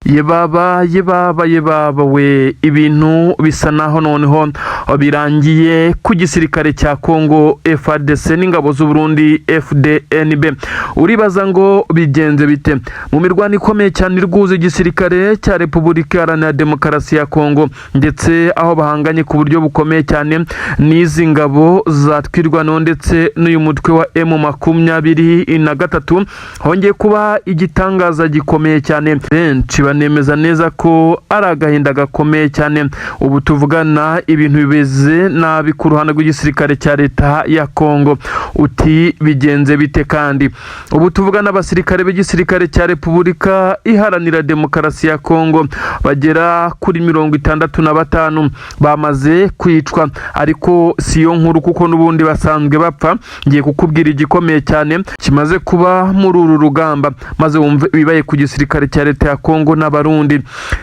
Yebaba, yebaba, yebaba we! Ibintu bisa naho noneho birangiye ku gisirikare cya Congo FARDC n'ingabo z'u Burundi FDNB. Uribaza ngo bigenze bite? Mu mirwano ikomeye cyane irwuza igisirikare cya Repubulika Iharanira Demokarasi ya Congo, ndetse aho bahanganye ku buryo bukomeye cyane n'izi ngabo za Twirwaneho ndetse n'uyu mutwe wa M23, hongeye kuba igitangaza gikomeye cyane. Benshi banemeza neza ko ari agahinda gakomeye cyane. Ubu tuvugana ibintu bimeze nabi ku ruhande rw'igisirikare cya leta ya Congo. Uti bigenze bite? Kandi ubu tuvugana abasirikare b'igisirikare cya Repubulika Iharanira Demokarasi ya Congo bagera kuri 65 bamaze kwicwa. Ariko si yo nkuru, kuko n'ubundi basanzwe bapfa. Ngiye kukubwira igikomeye cyane kimaze kuba muri uru rugamba, maze wumve ibibaye ku gisirikare cya leta ya Congo n'Abarundi.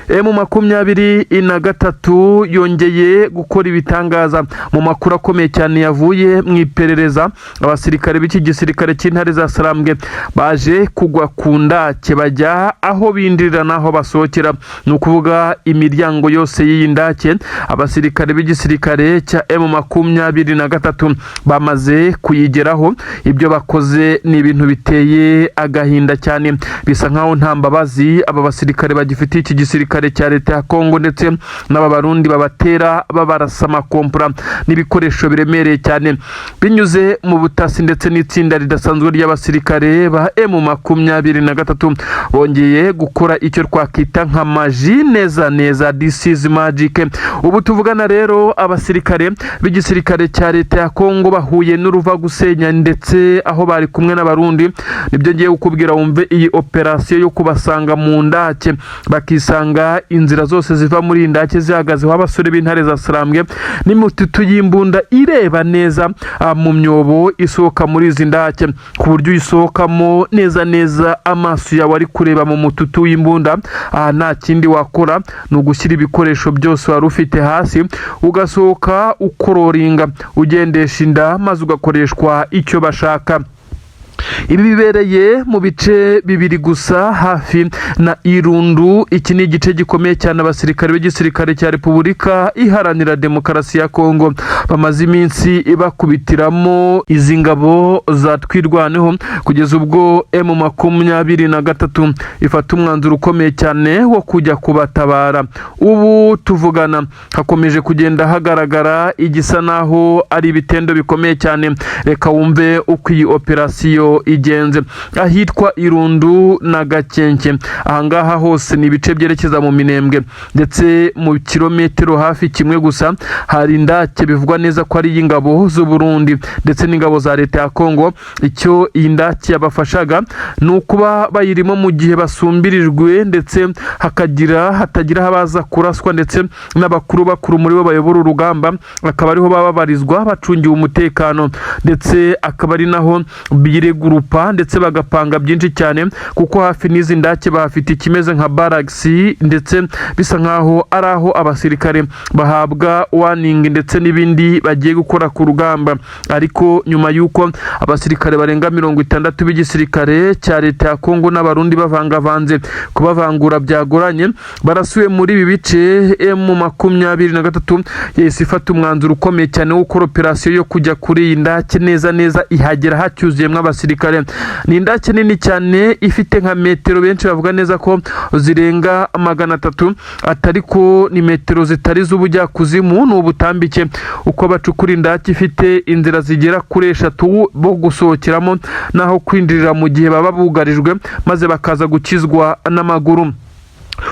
M23 yongeye gukora ibitangaza. Mu makuru akomeye cyane yavuye mu iperereza, abasirikare b'iki gisirikare cy'Intare za Sarambwe baje kugwa ku ndake, bajya aho binjirira n'aho basohokera, ni ukuvuga imiryango yose y'iyi ndake. Abasirikare b'igisirikare cya M23 bamaze kuyigeraho. Ibyo bakoze ni ibintu biteye agahinda cyane. Bisa nkaho nta mbabazi aba basirikare bagifitiye iki gisirikare cya leta ya Kongo ndetse n'aba Barundi babatera, babarasa amakompura n'ibikoresho biremereye cyane. Binyuze mu butasi ndetse n'itsinda ridasanzwe ry'abasirikare ba M23, bongeye gukora icyo twakwita nka magie neza neza. This is magic. Ubu tuvugana rero, abasirikare b'igisirikare cya leta ya Kongo bahuye n'uruva gusenya, ndetse aho bari kumwe n'Abarundi. Nibyo ngiye kukubwira, wumve iyi operasiyo yo kubasanga mu ndake, bakisanga inzira zose ziva muri iyi ndake zihagazeho abasore b'Intare za Sarambwe n'imitutu y'imbunda ireba neza mu myobo isohoka muri izi ndake, ku buryo uyisohokamo neza neza amaso yawe ari kureba mu mututu w'imbunda. Aha nta kindi wakora, ni ugushyira ibikoresho byose wari ufite hasi, ugasohoka ukororinga, ugendesha inda, maze ugakoreshwa icyo bashaka. Ibi bibereye mu bice bibiri gusa hafi na Irundu. Iki ni igice gikomeye cyane abasirikare b'igisirikare cya Repubulika Iharanira Demokarasi ya Kongo bamaze iminsi bakubitiramo izi ngabo za Twirwaneho, kugeza ubwo M23 ifata umwanzuro ukomeye cyane wo kujya kubatabara. Ubu tuvugana hakomeje kugenda hagaragara igisa naho ari ibitendo bikomeye cyane. Reka wumve uko iyi operasiyo igenze ahitwa Irundu na Gakenke. Ahangaha hose ni ibice byerekeza mu Minembwe, ndetse mu kilometero hafi kimwe gusa hari indake bivugwa neza ko ari iy'ingabo z'u Burundi ndetse n'ingabo za leta ya Kongo. Icyo iyi ndake yabafashaga ni ukuba bayirimo mu gihe basumbirijwe, ndetse hakagira hatagira abaza kuraswa, ndetse n'abakuru bakuru muri bo bayobora urugamba akaba ariho baba babarizwa bacungiwe umutekano, ndetse akaba ari naho biregurupa ndetse bagapanga byinshi cyane, kuko hafi n'izi ndake bahafite ikimeze nka barracks, ndetse bisa nkaho ari aho abasirikare bahabwa warning ndetse n'ibindi bagiye gukora ku rugamba. Ariko nyuma y'uko abasirikare barenga 60 b'igisirikare cya leta ya Kongo n'Abarundi bavangavanze, kubavangura byagoranye, barasuye muri ibi bice, M23 yahise ifata umwanzuro ukomeye cyane wo gukora operasiyo yo kujya kuri iyi ndake neza neza. Ihagera hacyuzuyemo abasirikare. Ni indake nini cyane, ifite nka metero benshi bavuga neza ko zirenga 300, atari ko ni metero zitari z'ubujyakuzimu, ni ubutambike. Uko bacukura indake ifite inzira zigera kuri eshatu bo gusohokeramo n'aho kwinjirira mu gihe baba bugarijwe, maze bakaza gukizwa n'amaguru.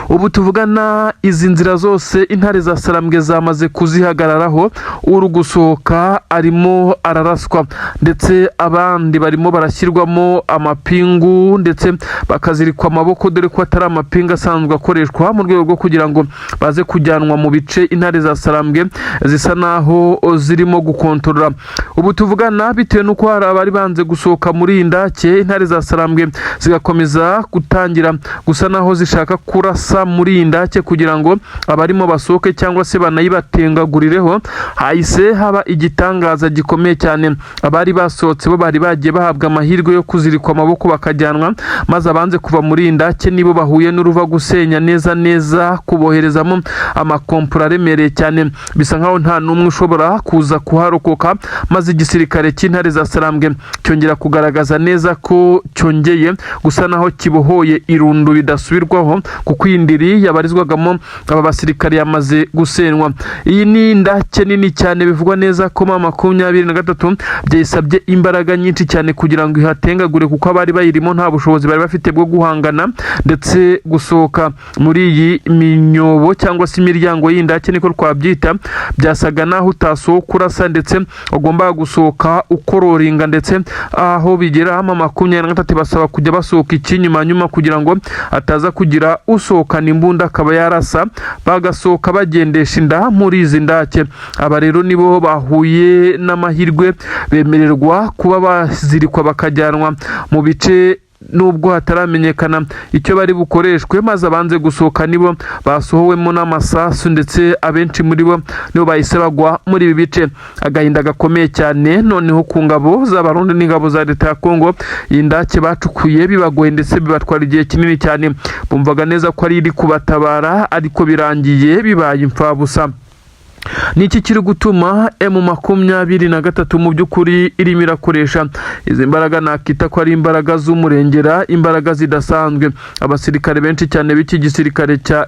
Ubu tuvugana izi nzira zose Intare za Sarambwe zamaze kuzihagararaho. Uri gusohoka arimo araraswa, ndetse abandi barimo barashyirwamo amapingu, ndetse bakazirikwa amaboko, dore ko atari amapingu asanzwe akoreshwa, mu rwego rwo kugira ngo baze kujyanwa mu bice Intare za Sarambwe zisa naho zirimo gukontorora. Ubu tuvugana, bitewe n'uko hari abari banze gusohoka muri iyi ndake, Intare za Sarambwe zigakomeza gutangira gusa naho zishaka kurasa. kurasa muri iyi ndake kugira ngo abarimo basohoke cyangwa se banayibatengagurireho. Hahise haba igitangaza gikomeye cyane. Abari basohotse bo bari bagiye bahabwa amahirwe yo kuzirikwa amaboko bakajyanwa, maze abanze kuva muri iyi ndake nibo bahuye n'uruva gusenya neza neza, kuboherezamo amakompura aremereye cyane. Bisa nkaho nta n'umwe ushobora kuza kuharokoka, maze igisirikare cy'intare za Sarambwe cyongera kugaragaza neza ko cyongeye gusa naho kibohoye irundu bidasubirwaho, kuko iyi ndiri yabarizwagamo aba basirikare yamaze gusenywa. Iyi ni indake nini cyane, bivugwa neza ko M23 byayisabye imbaraga nyinshi cyane kugira ngo ihatengagure, kuko abari bayirimo nta bushobozi bari bafite bwo guhangana ndetse gusohoka muri iyi minyobo cyangwa se imiryango y'indake, niko twabyita. Byasaga naho utasohoka urasa, ndetse ugomba gusohoka ukororinga, ndetse aho bigera M23 basaba kujya basohoka ikinyuma nyuma kugira ngo ataza kugira usohokana imbunda akaba yarasa, bagasohoka bagendesha inda muri izi ndake. Aba rero nibo bahuye n'amahirwe, bemererwa kuba bazirikwa bakajyanwa mu bice nubwo hataramenyekana icyo bari bukoreshwe, maze abanze gusohoka nibo basohowemo n'amasasu, ndetse abenshi muri bo nibo bahise bagwa muri ibi bice. Agahinda gakomeye cyane noneho ku ngabo z'Abarundi n'ingabo za leta ya Kongo. Iyi ndake bacukuye bibagoye ndetse bibatwara igihe kinini cyane, bumvaga neza ko ari iri kubatabara, ariko birangiye bibaye imfabusa. Ni iki kiri gutuma M23 mu by'ukuri irimo irakoresha izi mbaraga nakita ko ari imbaraga z'umurengera, imbaraga zidasanzwe? Abasirikare benshi cyane b'iki gisirikare cya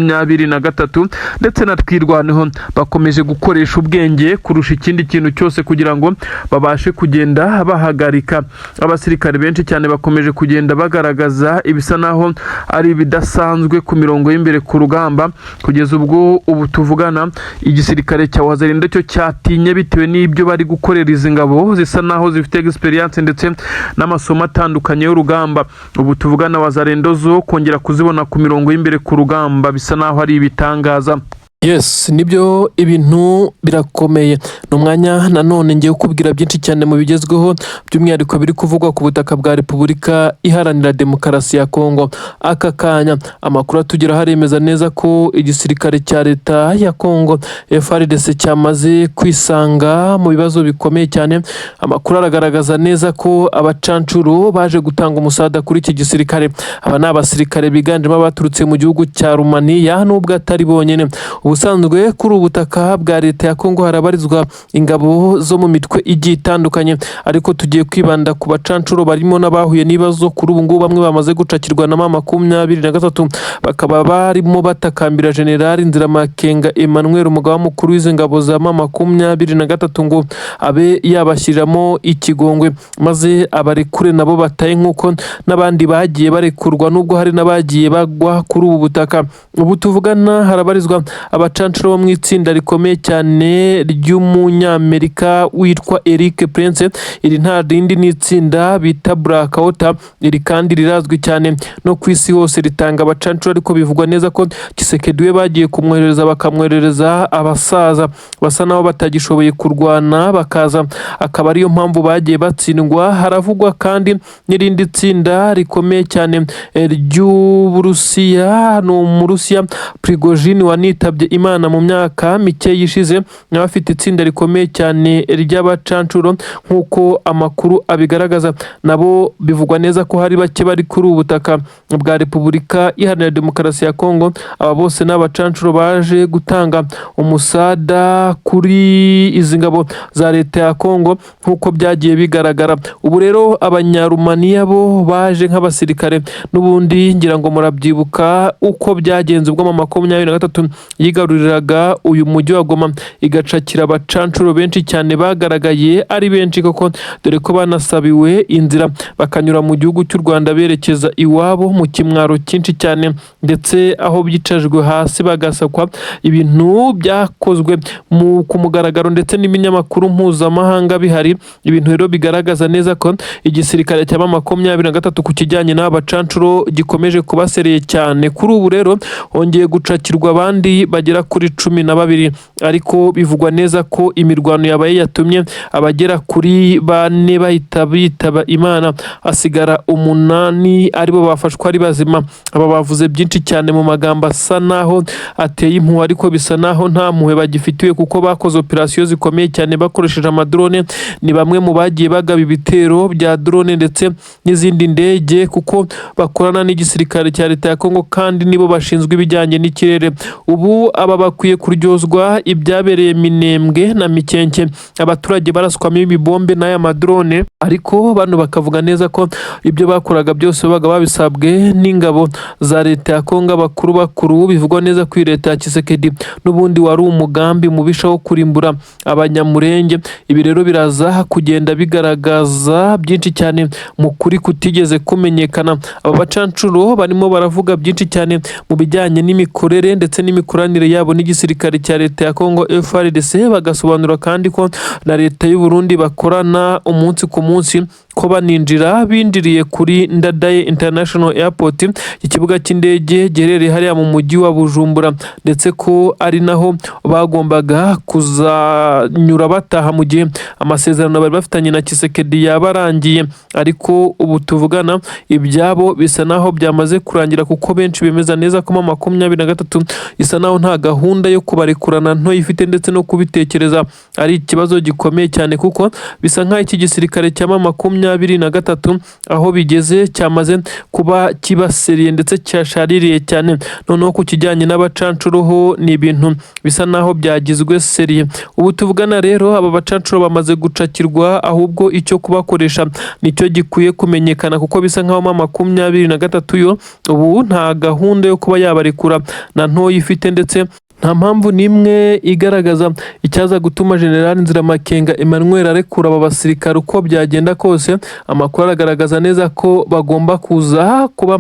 M23 ndetse na Twirwaneho bakomeje gukoresha ubwenge kurusha ikindi kintu cyose kugira ngo babashe kugenda bahagarika. Abasirikare benshi cyane bakomeje kugenda bagaragaza ibisa naho ari ibidasanzwe ku mirongo y'imbere ku rugamba, kugeza ubwo ubu tuvugana igisirikare cya Wazalendo cyo cyatinye bitewe n'ibyo bari gukorera izi ngabo zisa naho zifite experience ndetse n'amasomo atandukanye y'urugamba. Ubu tuvugana Wazalendo zo kongera kuzibona ku mirongo y'imbere ku rugamba bisa naho ari ibitangaza. Yes, nibyo, ibintu birakomeye. Ni umwanya nanone ngiye kukubwira byinshi cyane mu bigezweho, by'umwihariko biri kuvugwa ku butaka bwa Repubulika Iharanira Demokarasi ya Kongo. Aka kanya amakuru atugeraho aremeza neza ko igisirikare cya leta ya Kongo FARDC cyamaze kwisanga mu bibazo bikomeye cyane. Amakuru aragaragaza neza ko abacancuro baje gutanga umusada kuri iki gisirikare. Aba ni abasirikare biganjemo abaturutse mu gihugu cya Rumaniya, nubwo atari bonyine. Ubusanzwe kuri ubu butaka bwa leta ya Kongo harabarizwa ingabo zo mu mitwe igiye itandukanye, ariko tugiye kwibanda ku bacancuro barimo n'abahuye n'ibibazo. Kuri ubu ngubu bamwe bamaze gucakirwa na M23, bakaba barimo batakambira Generali Nziramakenga Emmanuel, umugaba mukuru w'izi ngabo za M23, ngo abe yabashyiriramo ikigongwe maze abarekure nabo bataye nk'uko n'abandi bagiye barekurwa, nubwo hari n'abagiye bagwa kuri ubu butaka. Ubu tuvugana harabarizwa abacancuro bo mu itsinda rikomeye cyane ry'umunyamerika witwa Eric Prince. Iri nta rindi ni itsinda bita Blackwater. Iri kandi rirazwi cyane no ku isi hose, ritanga abacancuro, ariko bivugwa neza ko Tshisekedi we bagiye kumwohereza, bakamwoherereza abasaza basa naho batagishoboye kurwana, bakaza akaba ariyo mpamvu bagiye batsindwa. Haravugwa kandi n'irindi tsinda rikomeye cyane ry'Uburusiya. Ni Umurusiya Prigojine wanitabye Imana mu myaka mike yishize, nawe afite itsinda rikomeye cyane ry'abacancuro nk'uko amakuru abigaragaza. Nabo bivugwa neza ko hari bake bari kuri ubu butaka bwa Repubulika Iharanira Demokarasi ya Kongo. Aba bose ni abacancuro baje gutanga umusada kuri izi ngabo za leta ya Kongo nk'uko byagiye bigaragara. Ubu rero Abanyarumaniya bo baje nk'abasirikare n'ubundi, ngira ngo murabyibuka uko byagenze ubwo M23 yigaruriraga uyu mujyi wa Goma, igacakira abacancuro benshi cyane bagaragaye ari benshi koko, dore ko banasabiwe inzira bakanyura mu gihugu cy'u Rwanda berekeza iwabo mu kimwaro cyinshi cyane, ndetse aho byicajwe hasi bagasakwa, ibintu byakozwe mu ku mugaragaro ndetse n'ibinyamakuru mpuzamahanga bihari. Ibintu rero bigaragaza neza ko igisirikare cya M23 ku kijyanye n'aba bacancuro gikomeje kubasereye cyane. Kuri ubu rero hongeye gucakirwa abandi bagera bagera kuri 12, ariko bivugwa neza ko imirwano yabaye yatumye abagera kuri 4 bahita bitaba Imana, hasigara 8 aribo bafashwe ari bazima. Aba bavuze byinshi cyane mu magambo asa naho ateye impuhwe, ariko bisa naho nta mpuhwe bagifitiwe kuko bakoze operasiyo zikomeye cyane bakoresheje amadrone. Ni bamwe mu bagiye bagaba ibitero bya drone ndetse n'izindi ndege, kuko bakorana n'igisirikare cya leta ya Kongo kandi nibo bashinzwe ibijyanye n'ikirere. Ubu aba bakwiye kuryozwa ibyabereye Minembwe na Mikenke, abaturage baraswamo ibibombe n'aya madrone, ariko bano bakavuga neza ko ibyo bakoraga byose babaga babisabwe n'ingabo za leta ya Kongo. Abakuru bakuru bivugwa neza ko iyi leta ya Tshisekedi n'ubundi wari umugambi mubisha wo kurimbura Abanyamurenge. Ibi rero biraza kugenda bigaragaza byinshi cyane mu kuri kutigeze kumenyekana. Aba bacancuro barimo baravuga byinshi cyane mu bijyanye n'imikorere ndetse n'imikoranire yabo n'igisirikare cya leta ya Kongo FARDC, bagasobanura kandi ko na leta y'u Burundi bakorana umunsi ku munsi, ko baninjira binjiriye kuri Ndadaye International Airport, ikibuga cy'indege giherereye hariya mu mujyi wa Bujumbura, ndetse ko ari naho bagombaga kuzanyura bataha mu gihe amasezerano bari bafitanye na Tshisekedi yaba arangiye. Ariko ubu tuvugana ibyabo bisa naho byamaze kurangira, kuko benshi bemeza neza ko M23 isa naho nta gahunda yo kubarekurana nto ifite, ndetse no kubitekereza ari ikibazo gikomeye cyane, kuko bisa nk'aho iki gisirikare cya M23 aho bigeze cyamaze kuba kibaseriye ndetse cyashaririye cyane. Noneho ku kijyanye n'abacancuro ho ni ibintu bisa naho byagizwe sérieux. Ubu tuvugana rero aba bacancuro bamaze gucakirwa, ahubwo icyo kubakoresha nicyo gikwiye kumenyekana, kuko bisa nkaho M23 yo ubu nta gahunda yo kuba yabarekura na ntoya ifite, ndetse nta mpamvu n'imwe igaragaza icyaza gutuma General Nziramakenga Emmanuel arekura aba basirikare uko byagenda kose. Amakuru aragaragaza neza ko bagomba kuza kuba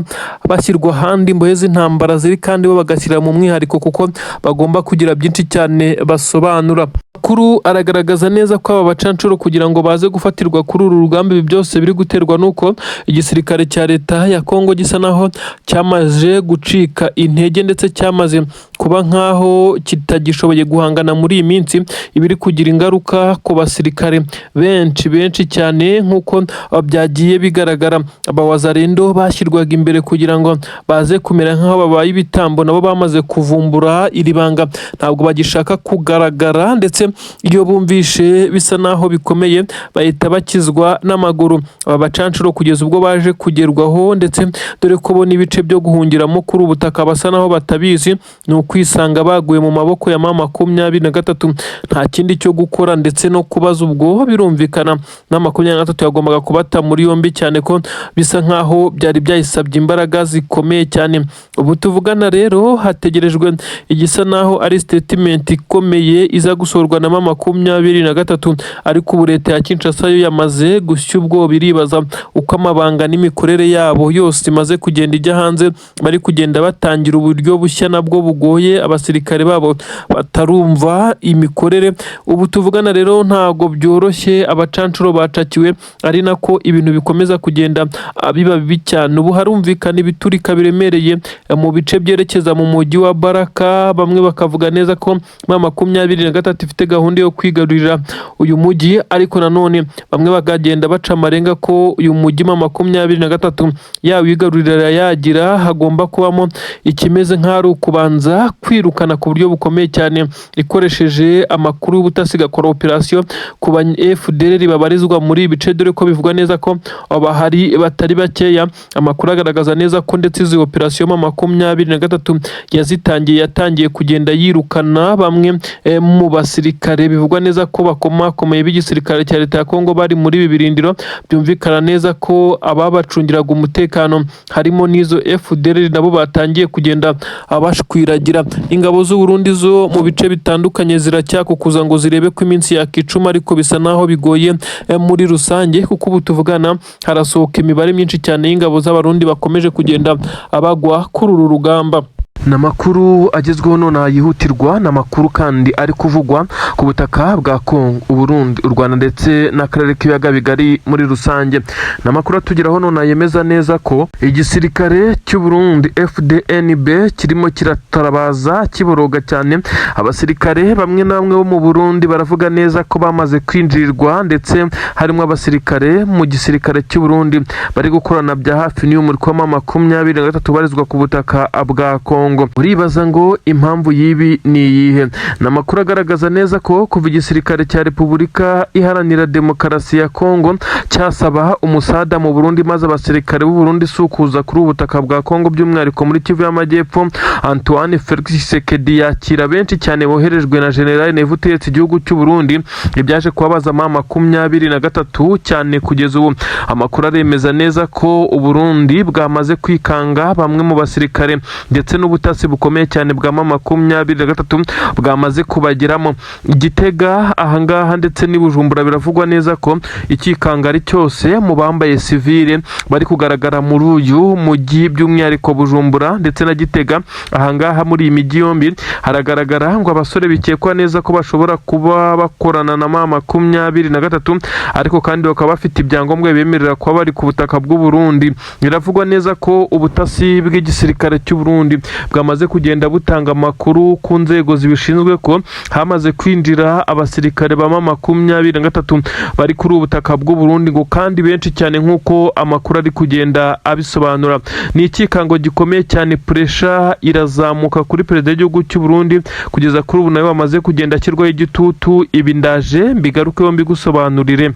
bashyirwa ahandi imbohe z'intambara ziri, kandi bo bagashyira mu mwihariko kuko bagomba kugira byinshi cyane basobanura. Amakuru aragaragaza neza ko aba bacancuro kugira ngo baze gufatirwa kuri uru rugamba, ibi byose biri guterwa n'uko igisirikare cya leta ya Kongo gisa naho cyamaze gucika intege, ndetse cyamaze kuba nkaho kitagishoboye guhangana muri iyi minsi, ibiri kugira ingaruka ku basirikare benshi benshi cyane nk'uko byagiye bigaragara. Abawazarendo bashyirwaga imbere kugira ngo baze kumera nk'aho babaye ibitambo, nabo bamaze kuvumbura iri banga, ntabwo bagishaka kugaragara, ndetse iyo bumvishe bisa naho bikomeye bahita bakizwa n'amaguru. Aba bacancuro kugeza ubwo baje kugerwaho, ndetse dore ko bo n'ibice byo guhungiramo kuri ubu butaka basa naho batabizi, ni ukwisanga baguye mu maboko ya M23, nta kindi cyo gukora ndetse no kubaza. Ubwo birumvikana na 23 yagombaga kubata muri yombi, cyane ko bisa nkaho byari byayisabye imbaraga zikomeye cyane. Ubu tuvugana rero hategerejwe igisa naho ari statement ikomeye iza gusohorwa na M23, ariko ubu leta ya Kinshasa yo yamaze gushya ubwoba, iribaza uko amabanga n'imikorere yabo yose imaze kugenda ijya hanze, bari kugenda batangira uburyo bushya nabwo bugoye abasirikare babo batarumva imikorere. Ubu tuvugana rero ntago byoroshye, abacancuro bacakiwe, ari nako ibintu bikomeza kugenda biba bibi cyane. Ubu harumvikana ibiturika biremereye mu bice byerekeza mu mujyi wa Baraka, bamwe bakavuga neza ko M23 ifite gahunda yo kwigarurira uyu mujyi, ariko nanone bamwe bakagenda baca amarenga ko uyu mujyi M23 yawigarurira yagira hagomba kubamo ikimeze nk'aho ari ukubanza kwirukana ku buryo bukomeye cyane, ikoresheje amakuru y'ubutasi igakora operasiyo ku ba FDLR babarizwa muri ibi bice, dore ko bivugwa neza ko bahari batari bakeya. Amakuru agaragaza neza ko ndetse izi operasiyo M23 yazitangiye, yatangiye kugenda yirukana bamwe mu basirikare bivugwa neza ko bakomakomeye b'igisirikare cya leta ya Kongo bari muri ibi birindiro. Byumvikana neza ko ababacungiraga umutekano harimo n'izo FDLR nabo batangiye kugenda bashwiragira. Ingabo z'u Burundi zo mu bice bitandukanye ziracyakukuza ngo zirebe ko iminsi yakicuma, ariko bisa naho bigoye muri rusange, kuko ubu tuvugana harasohoka imibare myinshi cyane y'ingabo z'Abarundi bakomeje kugenda abagwa kuri uru rugamba. Ni amakuru agezweho nonaha yihutirwa, ni amakuru kandi ari kuvugwa ku butaka bwa Kongo, Uburundi, u Rwanda ndetse n'akarere k'ibiyaga bigari muri rusange. Ni amakuru atugeraho nonaha yemeza neza ko igisirikare cy'u Burundi FDNB kirimo kiratarabaza kiboroga cyane. Abasirikare bamwe na bamwe bo mu Burundi baravuga neza ko bamaze kwinjirirwa, ndetse harimo abasirikare mu gisirikare cy'u Burundi bari gukorana bya hafi n'uyu mutwe wa M23 ubarizwa ku butaka bwa Kongo. Uribaza ngo impamvu y'ibi ni iyihe? Ni amakuru agaragaza neza ko kuva igisirikare cya Repubulika Iharanira Demokarasi ya Kongo cyasaba umusada mu Burundi, maze abasirikare b'u Burundi si ukuza kuri ubu butaka bwa Kongo, by'umwihariko muri Kivu y'Amajyepfo, Antoine Felix Tshisekedi yakira benshi cyane boherejwe na General Neva utegetse igihugu cy'u Burundi, ibyaje kubabaza M23 cyane. Kugeza ubu amakuru aremeza neza ko u Burundi bwamaze kwikanga bamwe mu basirikare, ndetse n'ubutasi bukomeye cyane bwa M23 bwamaze kubageramo. Igitega ahangaha ndetse n'i Bujumbura biravugwa neza ko ikikanga ari cyose mu bambaye sivile bari kugaragara muri uyu mujyi, by'umwihariko Bujumbura ndetse na Gitega. Ahangaha muri iyi mijyi yombi haragaragara ngo abasore bikekwa neza ko bashobora kuba bakorana na M23, ariko kandi bakaba bafite ibyangombwa bibemerera kuba bari ku butaka bw'u Burundi. Biravugwa neza ko ubutasi bw'igisirikare cy'u Burundi bwamaze kugenda butanga amakuru ku nzego zibishinzwe ko hamaze kwinjira abasirikare ba M23 bari kuri ubu butaka bw'u Burundi, ngo kandi benshi cyane nk'uko amakuru ari kugenda abisobanura. Ni ikikango gikomeye cyane, pressure irazamuka kuri perezida w'igihugu cy'u Burundi. Kugeza kuri ubu nawe bamaze kugenda ashyirwaho igitutu. Ibi ndaje mbigarukeho mbigusobanurire.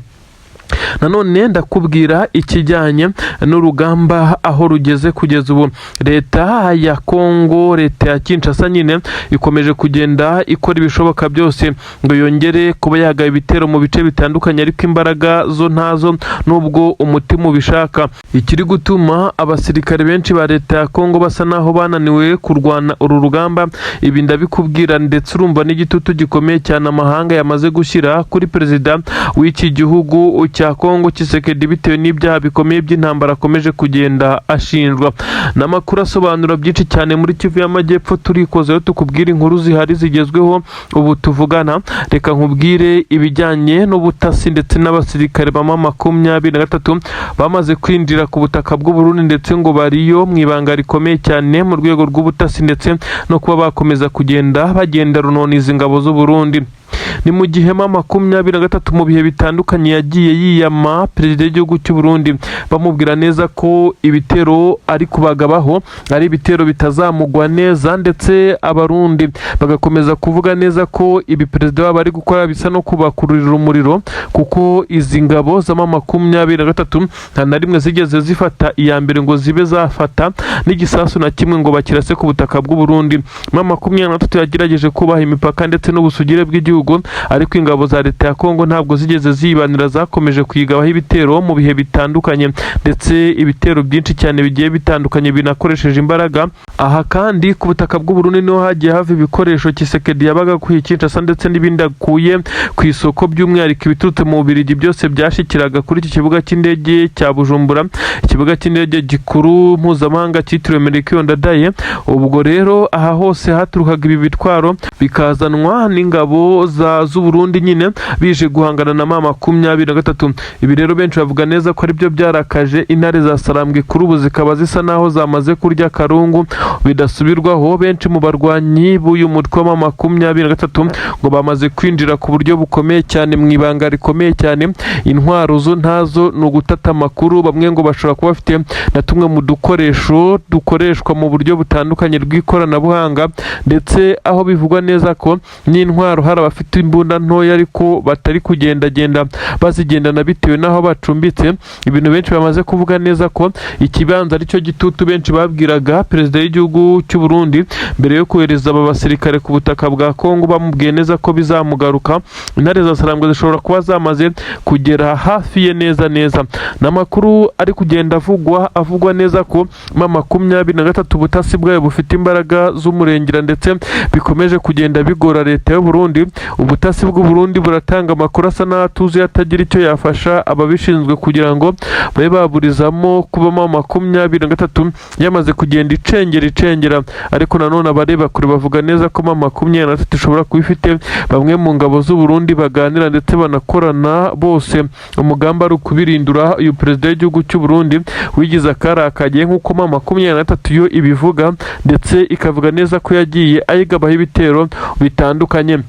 Nanone ndakubwira ikijyanye n'urugamba aho rugeze kugeza ubu. Leta ya Kongo, leta ya Kinshasa nyine, ikomeje kugenda ikora ibishoboka byose ngo yongere kuba yagaba ibitero mu bice bitandukanye, ariko imbaraga zo ntazo nubwo umutima ubishaka. Ikiri gutuma abasirikare benshi ba leta ya Kongo basa naho bananiwe kurwana uru rugamba, ibi ndabikubwira, ndetse urumva n'igitutu gikomeye cyane amahanga yamaze gushyira kuri perezida w'iki gihugu cya Kongo Tshisekedi, bitewe n'ibyaha bikomeye by'intambara akomeje kugenda ashinjwa. Ni amakuru asobanura byinshi cyane muri Kivu y'Amajyepfo. Turikozeho tukubwira inkuru zihari zigezweho ubu tuvugana. Reka nkubwire ibijyanye n'ubutasi ndetse n'abasirikare ba M23 bamaze kwinjira ku butaka bw'u Burundi, ndetse ngo bariyo mu ibanga rikomeye cyane mu rwego rw'ubutasi, ndetse no kuba bakomeza kugenda bagenda runoniza ingabo z'u Burundi. Ni mu gihe M23 mu bihe bitandukanye yagiye yiyama perezida w'igihugu cy'u Burundi, bamubwira neza ko ibitero ari kubagabaho ari ibitero bitazamugwa neza, ndetse abarundi bagakomeza kuvuga neza ko ibi perezida wabo ari gukora bisa no kubakururira umuriro, kuko izi ngabo za M23 nta na rimwe zigeze zifata iya mbere ngo zibe zafata n'igisasu na kimwe ngo bakirase ku butaka bw'u Burundi. M23 yagerageje kubaha imipaka ndetse n'ubusugire bw'igihugu, ariko ingabo za leta ya Kongo ntabwo zigeze zibanira, zakomeje kuyigabaho ibitero mu bihe bitandukanye, ndetse ibitero byinshi cyane bigiye bitandukanye binakoresheje imbaraga. Aha kandi ku butaka bw'u Burundi niho hagiye hava ibikoresho Tshisekedi yabaga akuye Kinshasa ndetse n'ibindi akuye ku isoko, by'umwihariko ibiturutse mu Bubiligi byose byashikiraga kuri iki kibuga cy'indege cya Bujumbura, ikibuga cy'indege gikuru mpuzamahanga cyitiriwe Melchior Ndadaye. Ubwo rero aha hose haturukaga ibi bitwaro bikazanwa n'ingabo z'u Burundi nyine bije guhangana na M23. Ibi rero benshi bavuga neza ko aribyo byarakaje intare za Sarambwe, kuri ubu zikaba zisa naho zamaze kurya karungu bidasubirwaho. Benshi mu barwanyi b'uyu mutwe wa M23 ngo bamaze kwinjira ku buryo bukomeye cyane mu ibanga rikomeye cyane. Intwaro zo ntazo, ni ugutata amakuru. Bamwe ngo bashobora kuba bafite na tumwe mu dukoresho dukoreshwa mu buryo butandukanye rw'ikoranabuhanga, ndetse aho bivugwa neza ko n'intwaro hari abafite imbunda ntoya ariko batari kugendagenda bazigendana bitewe n'aho bacumbitse. Ibintu benshi bamaze kuvuga neza ko ikibanza aricyo gitutu benshi babwiraga perezida w'igihugu cy'u Burundi mbere yo kohereza aba basirikare ku butaka bwa Kongo, bamubwiye neza ko bizamugaruka. Intare za Sarambwe zishobora kuba zamaze kugera hafi ye neza neza. Ni amakuru ari kugenda avugwa neza ko M23 ubutasi bwayo bufite imbaraga z'umurengera, ndetse bikomeje kugenda bigora leta y'u Burundi. Ubutasi bw'u Burundi buratanga amakuru asa n'atuzuye, atagira icyo yafasha ababishinzwe kugira ngo babe baburizamo kuba M23 yamaze kugenda icengera icengera. Ariko nanone abareba kure bavuga neza ko M23 ishobora kuba ifite bamwe mu ngabo z'u Burundi baganira ndetse banakorana bose, umugambi ari ukubirindura uyu perezida w'igihugu cy'u Burundi wigize akarakagiye, nk'uko M23 yo ibivuga, ndetse ikavuga neza ko yagiye ayigabaho ibitero bitandukanye.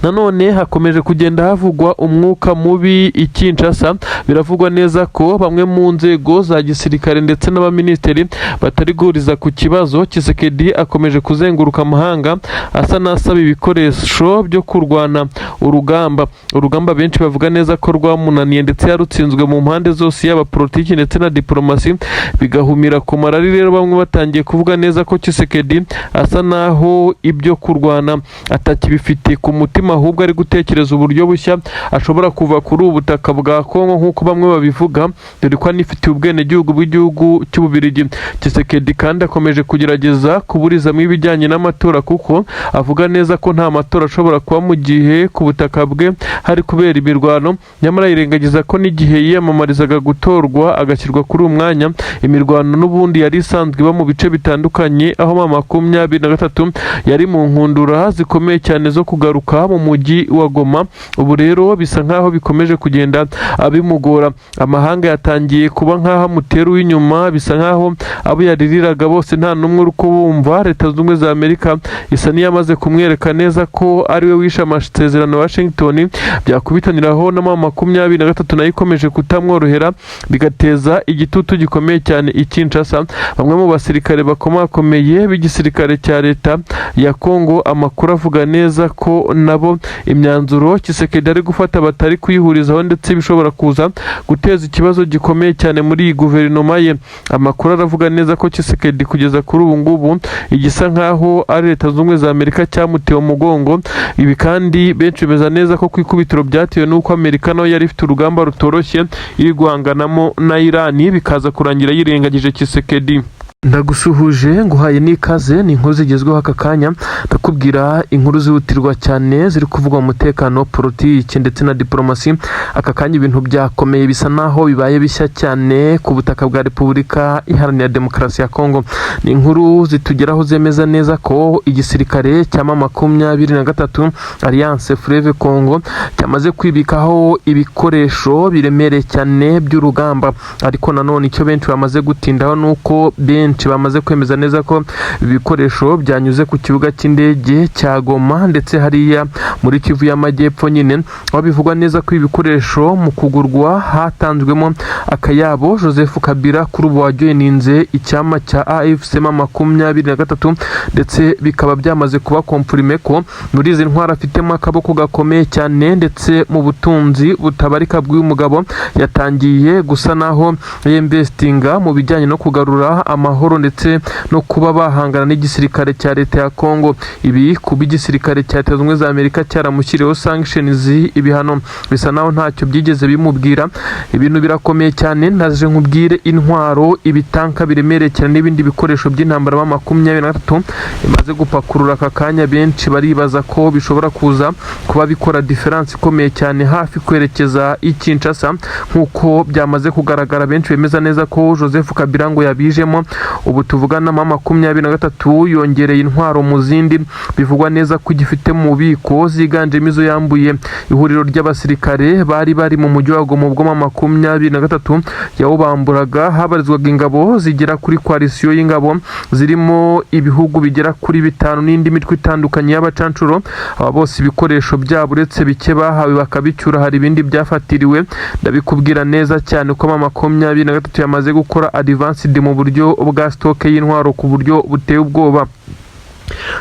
Nanone hakomeje kugenda havugwa umwuka mubi i Kinshasa. Biravugwa neza ko bamwe mu nzego za gisirikare ndetse n'abaminisitiri batari guhuriza ku kibazo. Tshisekedi akomeje kuzenguruka amahanga asa n'asaba ibikoresho byo kurwana urugamba, urugamba benshi bavuga neza ko rwamunaniye ndetse yarutsinzwe mu mpande zose, yaba politiki ndetse na diplomasi, bigahumira ku marari. Rero bamwe batangiye kuvuga neza ko Tshisekedi asa naho ibyo kurwana atakibifite ku mutima, ahubwo ari gutekereza uburyo bushya ashobora kuva kuri ubu butaka bwa Kongo, nk'uko bamwe babivuga, dore ko anifitiye ubwenegihugu bw'igihugu cy'Ububirigi. Tshisekedi kandi akomeje kugerageza kuburizamo ibijyanye n'amatora, kuko avuga neza ko nta matora ashobora kuba mu gihe ku butaka bwe hari kubera imirwano. Nyamara yirengagiza ko n'igihe yiyamamarizaga gutorwa agashyirwa kuri uyu mwanya, imirwano n'ubundi yari isanzwe iba mu bice bitandukanye, aho M23 yari mu nkundura zikomeye cyane zo kugaruka mu mujyi wa Goma. Ubu rero bisa nkaho bikomeje kugenda bimugora. Amahanga yatangiye kuba nkaho amutera uw'inyuma, bisa nkaho abo yaririraga bose nta n'umwe uri kubumva. Leta Zunze Ubumwe za Amerika isa n'iyamaze kumwereka neza ko ariwe wishe amasezerano ya Washington. Byakubitaniraho na M23 nayo ikomeje kutamworohera, bigateza igitutu gikomeye cyane i Kinshasa. Bamwe mu basirikare bakomakomeye b'igisirikare cya leta ya Kongo, amakuru avuga neza ko nabo imyanzuro Tshisekedi ari gufata batari kuyihurizaho, ndetse bishobora kuza guteza ikibazo gikomeye cyane muri iyi guverinoma ye. Amakuru aravuga neza ko Tshisekedi kugeza kuri ubu ngubu igisa nkaho ari Leta Zunze Ubumwe za Amerika cyamuteye umugongo. Ibi kandi benshi bemeza neza ko ku ikubitiro byatewe n'uko Amerika nayo yari ifite urugamba rutoroshye iri guhanganamo na Irani, bikaza kurangira yirengagije Tshisekedi. Ndagusuhuje, nguhaye n'ikaze. Ni inkuru zigezweho aka kanya. Ndakubwira inkuru zihutirwa cyane ziri kuvugwa mu mutekano, politiki ndetse na diplomasi. Aka kanya ibintu byakomeye, bisa naho bibaye bishya cyane ku butaka bwa Repubulika Iharanira Demokarasi ya Kongo. Ni inkuru zitugeraho zemeza neza ko igisirikare cya M23, Alliance Fleuve Congo, cyamaze kwibikaho ibikoresho biremereye cyane by'urugamba. Ariko nanone icyo benshi bamaze gutindaho ni uko benshi bamaze kwemeza neza ko ibikoresho byanyuze ku kibuga cy'indege cya Goma, ndetse hariya muri Kivu y'Amajyepfo nyine, aho bivugwa neza ko ibikoresho mu kugurwa hatanzwemo akayabo Joseph Kabila, kuri ubu wajoininze icyama cya AFC M23, ndetse bikaba byamaze kuba confirmé ko muri izi ntwaro afitemo akaboko gakomeye cyane, ndetse mu butunzi butabarika bw'uyu mugabo yatangiye gusa naho yinvestinga mu bijyanye no kugarura amahoro ndetse no kuba bahangana n'igisirikare cya leta ya Kongo. Ibi kuba igisirikare cya Leta Zunze Ubumwe za Amerika cyaramushyiriyeho sanctions, ibihano, bisa naho ntacyo byigeze bimubwira. Ibintu birakomeye cyane. Ndaje nkubwire intwaro, ibitanka biremereye cyane n'ibindi bikoresho by'intambara M23 imaze gupakurura aka kanya. Benshi baribaza ko bishobora kuza kuba bikora différence ikomeye cyane hafi kwerekeza i Kinshasa, nk'uko byamaze kugaragara. Benshi bemeza neza ko Joseph Kabila ngo yabijemo. Ubu tuvugana M23 yongereye intwaro mu zindi bivugwa neza ko igifite mu bubiko, ziganjemo izo yambuye ihuriro ry'abasirikare bari mu mujyi wa Goma ubwo M23 yawubamburaga. Habarizwaga ingabo zigera kuri coalition y'ingabo zirimo ibihugu bigera kuri bitanu n'indi mitwe itandukanye y'abacancuro. Aba bose ibikoresho byabo, uretse bike bahawe bakabicyura, hari ibindi byafatiriwe. Ndabikubwira neza cyane ko M23 yamaze gukora advanced mu buryo bwa stock y'intwaro ku buryo buteye ubwoba.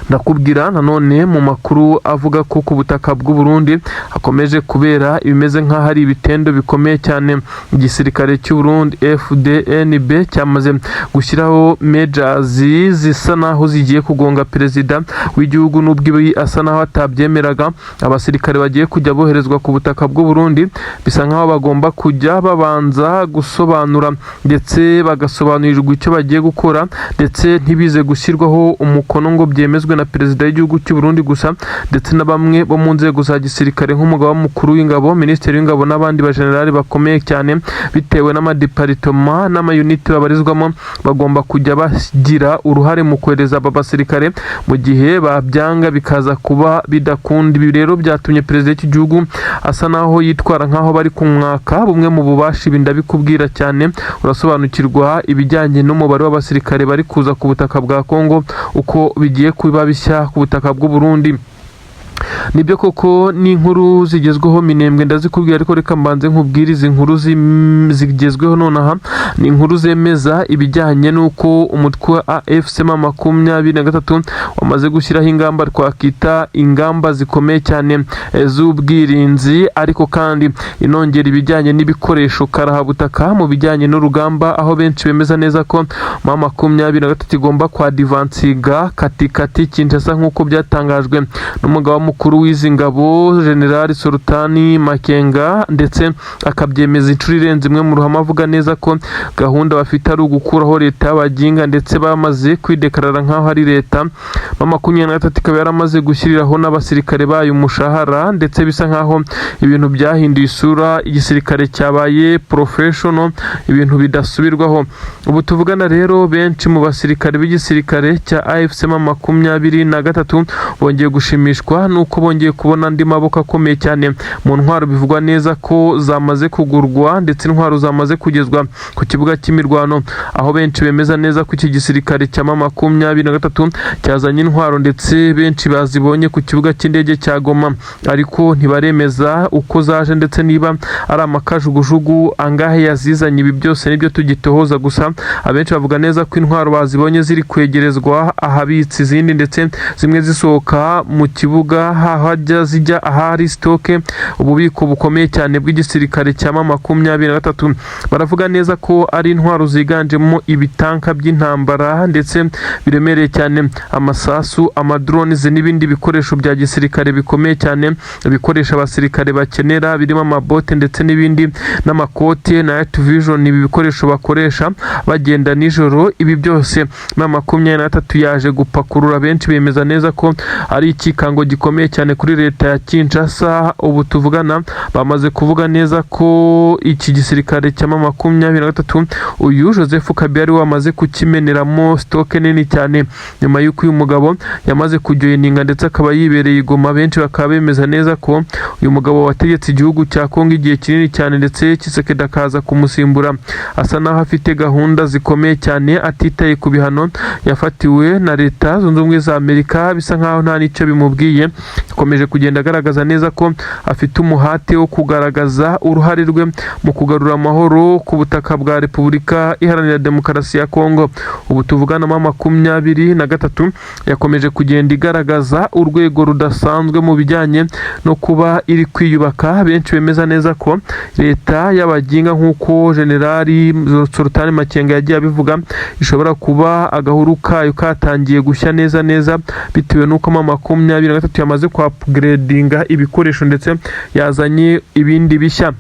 Ndakubwira nanone mu makuru avuga ko ku butaka bw'u Burundi hakomeje kubera ibimeze nk'aho ari ibitendo bikomeye cyane. Igisirikare cy'u Burundi FDNB cyamaze gushyiraho measures zisa naho zigiye kugonga perezida w'igihugu, n'ubwo ibi asa naho atabyemeraga. Abasirikare bagiye kujya boherezwa ku butaka bw'u Burundi bisa nkaho bagomba kujya babanza gusobanura, ndetse bagasobanurirwa icyo bagiye gukora, ndetse ntibize gushyirwaho umukono ngo byemezwe na perezida w'igihugu cy'u Burundi gusa, ndetse na bamwe bo mu nzego za gisirikare nk'umugaba mukuru w'ingabo, minisitiri w'ingabo n'abandi bajenerali bakomeye cyane, bitewe n'amadiparitoma n'amayuniti babarizwamo, bagomba kujya bagira uruhare mu kohereza aba basirikare. Mu gihe babyanga bikaza kuba bidakunda. Ibi rero byatumye perezida w'iki gihugu asa naho yitwara nk'aho bari kumwaka bumwe mu bubasha. Ibi ndabikubwira cyane, urasobanukirwa ibijyanye n'umubare w'abasirikare bari kuza ku butaka bwa Kongo, uko bigiye kuba bishya ku butaka bw'u Burundi. Nibyo koko ni inkuru zigezweho Minembwe, ndazikubwira, ariko reka mbanze nkubwire izi nkuru zigezweho nonaha. Ni inkuru zemeza ibijyanye n'uko umutwe wa AFC M23 wamaze gushyiraho ingamba, twakita ingamba zikomeye cyane z'ubwirinzi, ariko kandi inongera ibijyanye n'ibikoresho karahabutaka mu bijyanye n'urugamba, aho benshi bemeza neza ko M23 igomba kwadivansiga katikati Kinshasa, nk'uko byatangajwe n'umugaba mukuru w'izi ngabo, General Sultani Makenga, ndetse akabyemeza inshuro irenze imwe mu ruhame, avuga neza ko gahunda bafite ari ugukuraho leta y'abaginga, ndetse bamaze kwidekarara nk'aho ari leta. M23 ikaba yaramaze gushyiriraho n'abasirikare bayo umushahara, ndetse bisa nk'aho ibintu byahinduye isura, igisirikare cyabaye professional, ibintu bidasubirwaho. Ubu tuvugana rero, benshi mu basirikare b'igisirikare cya AFC M23 bongeye gushimishwa nuko bongeye kubona andi maboko akomeye cyane mu ntwaro, bivugwa neza ko zamaze kugurwa, ndetse intwaro zamaze kugezwa ku kibuga cy'imirwano, aho benshi bemeza neza ko iki gisirikare cya M23 cyazanye intwaro, ndetse benshi bazibonye ku kibuga cy'indege cya Goma, ariko ntibaremeza uko zaje ndetse niba ari amakajugujugu angahe yazizanye. Ibi byose nibyo tugitohoza, gusa abenshi bavuga neza ko intwaro bazibonye ziri kwegerezwa ahabitse izindi, ndetse zimwe zisohoka mu kibuga hahajya zijya ahari stock, ububiko bukomeye cyane bw'igisirikare cya M23. Baravuga neza ko ari intwaro ziganjemo ibitanka by'intambara ndetse biremereye cyane, amasasu, amadrones n'ibindi bikoresho bya gisirikare bikomeye cyane, ibikoresho abasirikare bakenera birimo amabote ndetse n'ibindi n'amakote na night vision, ibi bikoresho bakoresha bagenda nijoro. Ibi byose M23 yaje gupakurura, benshi bemeza neza ko ari ikikango gikomeye cyane kuri leta ya Kinshasa. Ubu tuvugana bamaze kuvuga neza ko iki gisirikare cya M23, uyu Joseph Kabila ari we wamaze kukimeneramo stock nini cyane, nyuma y'uko uyu mugabo yamaze kujoyininga ndetse akaba yibereye i Goma. Benshi bakaba bemeza neza ko uyu mugabo wategetse igihugu cya Kongo igihe kinini cyane, ndetse Tshisekedi akaza kumusimbura, asa naho afite gahunda zikomeye cyane, atitaye ku bihano yafatiwe na Leta Zunze Ubumwe za Amerika, bisa nkaho nta n'icyo bimubwiye. Akomeje kugenda agaragaza neza ko afite umuhate wo kugaragaza uruhare rwe mu kugarura amahoro ku butaka bwa Repubulika Iharanira Demokarasi ya Kongo. Ubu tuvugana, M23 yakomeje kugenda igaragaza urwego rudasanzwe mu bijyanye no kuba iri kwiyubaka. Benshi bemeza neza ko leta y'abaginga, nk'uko Generali Sultani Makenga yagiye abivuga, ishobora kuba agahuru kayo katangiye gushya neza neza, bitewe n'uko M23 yamaze kwa upgradinga ibikoresho ndetse yazanye ibindi bishya.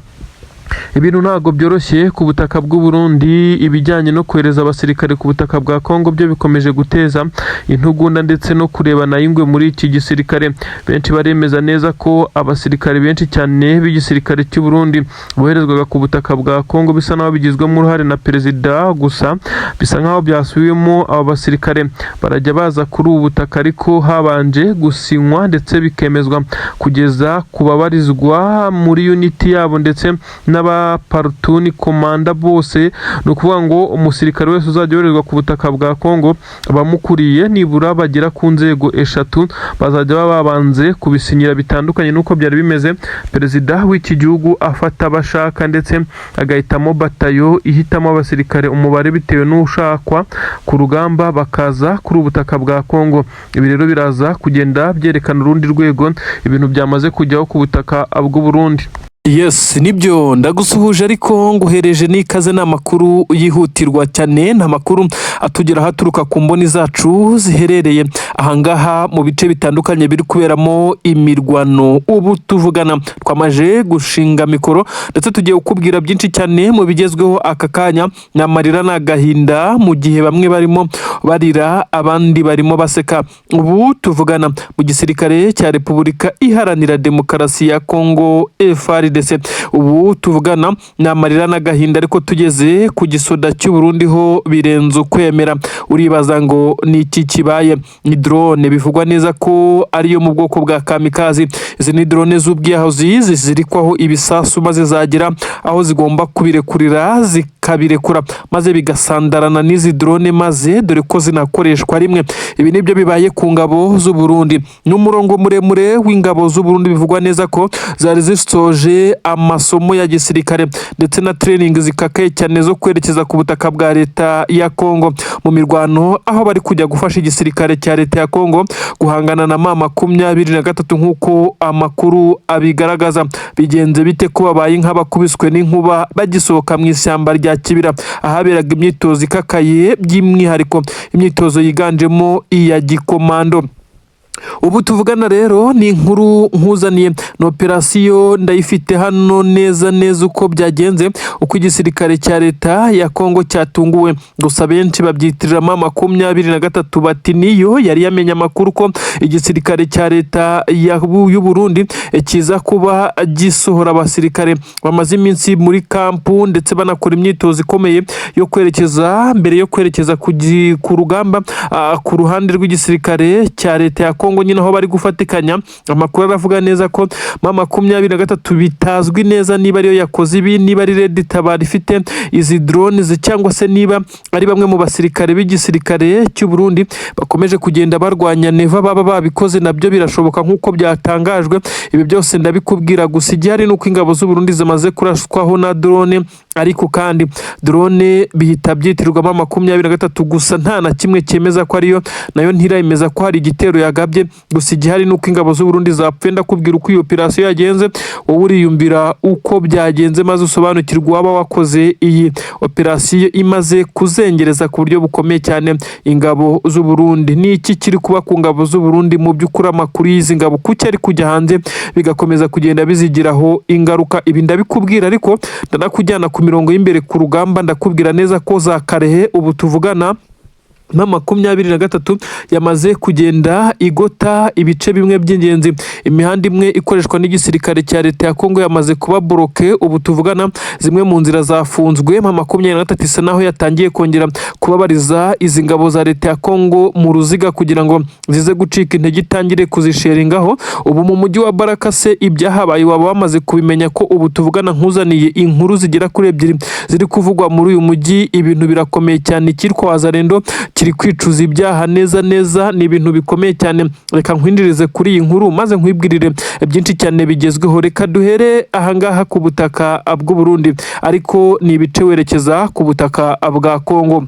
Ibintu ntabwo byoroshye ku butaka bw'u Burundi. Ibijyanye no kohereza abasirikare ku butaka bwa Kongo byo bikomeje guteza intugunda ndetse no kurebana y'ingwe muri iki gisirikare. Benshi baremeza neza ko abasirikare benshi cyane b'igisirikare cy'u Burundi boherezwaga ku butaka bwa Kongo bisa naho bigizwemo uruhare na perezida, gusa bisa nkaho byasubiwemo. Aba basirikare barajya baza kuri ubu butaka, ariko habanje gusinywa ndetse bikemezwa kugeza ku babarizwa muri unit yabo ndetse n'aba platoon commander bose. Ni ukuvuga ngo umusirikare wese uzajya yoherezwa ku butaka bwa Kongo, abamukuriye nibura bagera ku nzego eshatu bazajya baba babanze kubisinyira, bitandukanye n'uko byari bimeze perezida w'iki gihugu afata abashaka ndetse agahitamo batayo, ihitamo abasirikare umubare bitewe n'ushakwa ku rugamba, bakaza kuri ubu butaka bwa Kongo. Ibi rero biraza kugenda byerekana urundi rwego ibintu byamaze kujyaho ku butaka bw'u Burundi. Yes, nibyo, ndagusuhuje ariko nguhereje n'ikaze. Ni amakuru yihutirwa cyane, ni amakuru atugeraho aturuka ku mboni zacu ziherereye ahangaha mu bice bitandukanye biri kuberamo imirwano. Ubu tuvugana twamaje gushinga mikoro ndetse tugiye kukubwira byinshi cyane mu bigezweho aka kanya. Ni amarira n'agahinda mu gihe bamwe barimo barira, abandi barimo baseka. Ubu tuvugana mu gisirikare cya Repubulika Iharanira Demokarasi ya Kongo, FARDC, ubu tuvugana ni amarira n'agahinda, ariko tugeze ku gisoda cy'u Burundi ho birenze ukwemera. Uribaza ngo ni iki kibaye? Ni drone bivugwa neza ko ariyo mu bwoko bwa kamikazi. Izi ni drone z'ubwiyahuzi zizirikwaho ibisasu, maze zagera aho zigomba kubirekurira zikabirekura, maze bigasandarana n'izi drone, maze dore ko zinakoreshwa rimwe. Ibi nibyo bibaye ku ngabo z'u Burundi. Ni umurongo muremure w'ingabo z'u Burundi bivugwa neza ko zari zisoje amasomo ya gisirikare ndetse na training zikakaye cyane zo kwerekeza ku butaka bwa leta ya Kongo mu mirwano, aho bari kujya gufasha igisirikare cya leta ya Kongo guhangana na M23 nk'uko amakuru abigaragaza. Bigenze bite ko babaye nk'abakubiswe n'inkuba bagisohoka mu ishyamba rya Kibira ahaberaga imyitozo ikakaye, by'umwihariko imyitozo yiganjemo iya gikomando? Ubu tuvugana rero ni inkuru nkuzaniye, ni operasiyo ndayifite hano neza neza uko byagenze, uko igisirikare cya leta ya Kongo cyatunguwe. Gusa benshi babyitirira M23, bati niyo yari yamenye amakuru ko igisirikare cya leta y'u Burundi kiza kuba gisohora abasirikare bamaze iminsi muri kampu ndetse banakora imyitozo ikomeye yo kwerekeza mbere yo kwerekeza ku rugamba ku ruhande rw'igisirikare cya leta ya Kongo nyine aho bari gufatikanya. Amakuru aravuga neza ko M23 bitazwi neza niba ariyo yakoze ibi, niba ari Red Tabara ifite izi drones, cyangwa se niba ari bamwe mu basirikare b'igisirikare cy'u Burundi bakomeje kugenda barwanya Neva baba babikoze, nabyo birashoboka nk'uko byatangajwe. Ibi byose ndabikubwira, gusa igihari ni uko ingabo z'u Burundi zimaze kuraswaho na drone, ariko kandi drone bihita byitirwamo 23. Gusa nta na kimwe cyemeza ko ariyo, nayo ntiremeza ko hari igitero yagabye. Gusa igihari ni uko ingabo z'u Burundi zapfuye. Ndakubwira uko iyo operasiyo yagenze, wowe uriyumvira uko byagenze maze usobanukirwe waba wakoze iyi operasiyo imaze kuzengereza ku buryo bukomeye cyane ingabo z'u Burundi. Ni iki kiri kuba ku ngabo z'u Burundi? Mu by'ukuri amakuru y'izi ngabo kuki ari kujya hanze bigakomeza kugenda bizigiraho ingaruka? Ibi ndabikubwira, ariko ndanakujyana ku mirongo y'imbere ku rugamba. Ndakubwira neza ko za Karehe ubu tuvugana M23 yamaze kugenda igota ibice bimwe by'ingenzi. Imihanda imwe ikoreshwa n'igisirikare cya leta ya Kongo yamaze kuba bloqué. Ubu tuvugana zimwe mu nzira zafunzwe. M23 isa naho yatangiye kongera kubabariza izi ngabo za leta ya Kongo mu ruziga kugira ngo zize gucika intege, itangire kuzisheringaho. Ubu mu mujyi wa Baraka se ibyahabaye waba wamaze kubimenya, ko ubu tuvugana nkuzaniye inkuru zigera kuri ebyiri ziri kuvugwa muri uyu mujyi? Ibintu birakomeye cyane, icyitwa Wazalendo kiri kwicuza ibyaha neza neza, ni ibintu bikomeye cyane. Reka nkwinjirize kuri iyi nkuru maze nkwibwirire byinshi cyane bigezweho. Reka duhere ahangaha ku butaka bw'u Burundi, ariko ni ibice werekeza ku butaka bwa Kongo.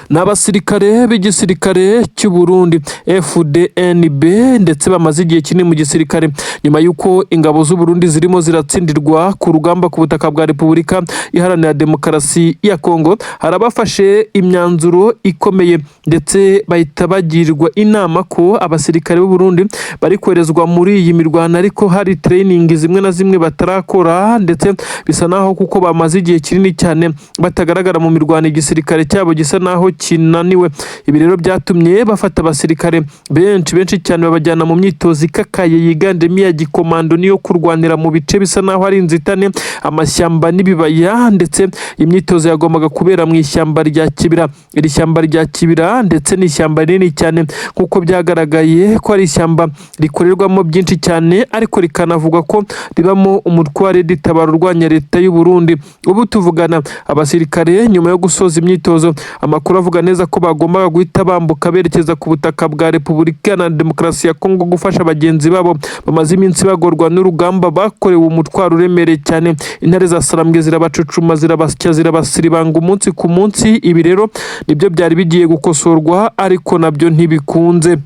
Ni abasirikare b'igisirikare cy'u Burundi FDNB ndetse bamaze igihe kinini mu gisirikare. Nyuma y'uko ingabo z'u Burundi zirimo ziratsindirwa ku rugamba ku butaka bwa Repubulika Iharanira Demokarasi ya Kongo, hari abafashe imyanzuro ikomeye ndetse bahita bagirwa inama ko abasirikare b'u Burundi bari koherezwa muri iyi mirwano ariko hari training zimwe na zimwe batarakora, ndetse bisa naho kuko bamaze igihe kinini cyane batagaragara mu mirwano, igisirikare cyabo gisa naho kinaniwe. Ibi rero byatumye bafata abasirikare benshi benshi cyane, babajyana mu myitozo ikakaye yiganjemo iya gikomando n'iyo kurwanira mu bice bisa naho ari inzitane, amashyamba n'ibibaya. Ndetse imyitozo yagombaga kubera mu ishyamba rya Kibira. Iri shyamba rya Kibira ndetse ni ishyamba rinini cyane, nk'uko byagaragaye ko ari ishyamba rikorerwamo byinshi cyane, ariko rikanavugwa ko ribamo umutwe wa Red Tabara urwanya leta y'u Burundi. Ubu tuvugana abasirikare nyuma yo gusoza imyitozo, amakuru avuga neza ko bagombaga guhita bambuka berekeza ku butaka bwa Repubulika Iharanira Demokarasi ya Kongo gufasha bagenzi babo bamaze iminsi bagorwa n'urugamba, bakorewe umutwaro uremereye cyane. Intare za Sarambwe zirabacucuma, zirabasya, zirabasiribanga umunsi ku munsi. Ibi rero nibyo byari bigiye gukosorwa, ariko nabyo ntibikunze.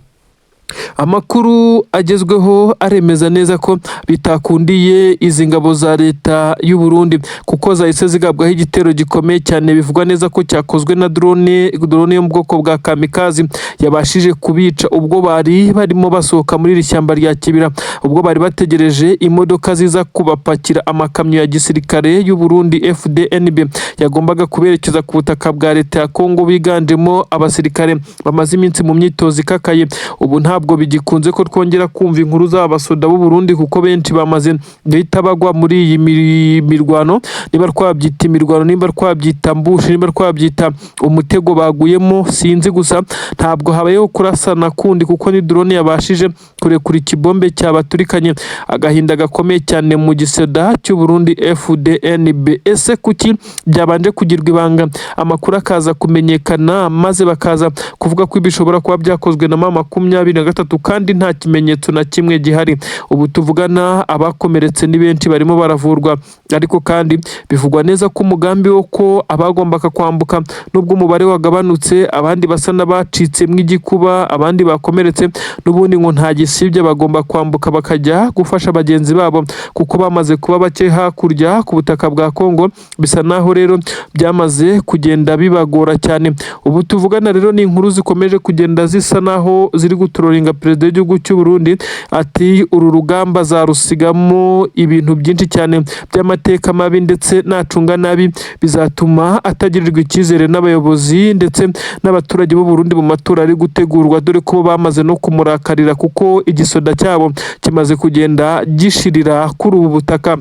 Amakuru agezweho aremeza neza ko bitakundiye izi ngabo za leta y'u Burundi, kuko zahise zigabwaho igitero gikomeye cyane, bivugwa neza ko cyakozwe na drone yo mu bwoko bwa kamikazi yabashije kubica ubwo bari barimo basohoka muri iri shyamba rya Kibira, ubwo bari bategereje imodoka ziza kubapakira amakamyo ya gisirikare y'u Burundi FDNB yagombaga kuberekeza ku butaka bwa leta ya Kongo, biganjemo abasirikare bamaze iminsi mu myitozo ikakaye. Ubu ntabwo bigikunze ko twongera kumva inkuru z'aba basoda b'u Burundi, kuko benshi bamaze guhita bagwa muri iyi mirwano, niba twabyita imirwano, niba twabyita ambush, niba twabyita umutego baguyemo, sinzi. Gusa ntabwo habayeho kurasana kundi, kuko ni drone yabashije kurekura ikibombe cyabaturikanye. Agahinda gakomeye cyane mu gisoda cy'u Burundi FDNB. Ese kuki byabanje kugirwa ibanga, amakuru akaza kumenyekana, maze bakaza kuvuga ko bishobora kuba byakozwe na M23 kandi nta kimenyetso na kimwe gihari? Ubu tuvugana abakomeretse ni benshi, barimo baravurwa, ariko kandi bivugwa neza ko umugambi wo ko abagombaga kwambuka, nubwo umubare wagabanutse, abandi basa n'abacitsemo igikuba, abandi bakomeretse, n'ubundi ngo nta gisibya bagomba kwambuka bakajya gufasha bagenzi babo, kuko bamaze kuba bake hakurya ku butaka bwa Kongo. Bisa naho rero byamaze kugenda bibagora cyane. Ubu tuvugana rero ni inkuru zikomeje kugenda zisa naho ziri guturoringa perezida w'igihugu cy'u Burundi, ati uru rugamba azarusigamo ibintu byinshi cyane by'amateka mabi, ndetse nacunga nabi bizatuma atagirirwa icyizere n'abayobozi ndetse n'abaturage b'u Burundi mu matora ari gutegurwa, dore ko bamaze no kumurakarira kuko igisoda cyabo kimaze kugenda gishirira kuri ubu butaka.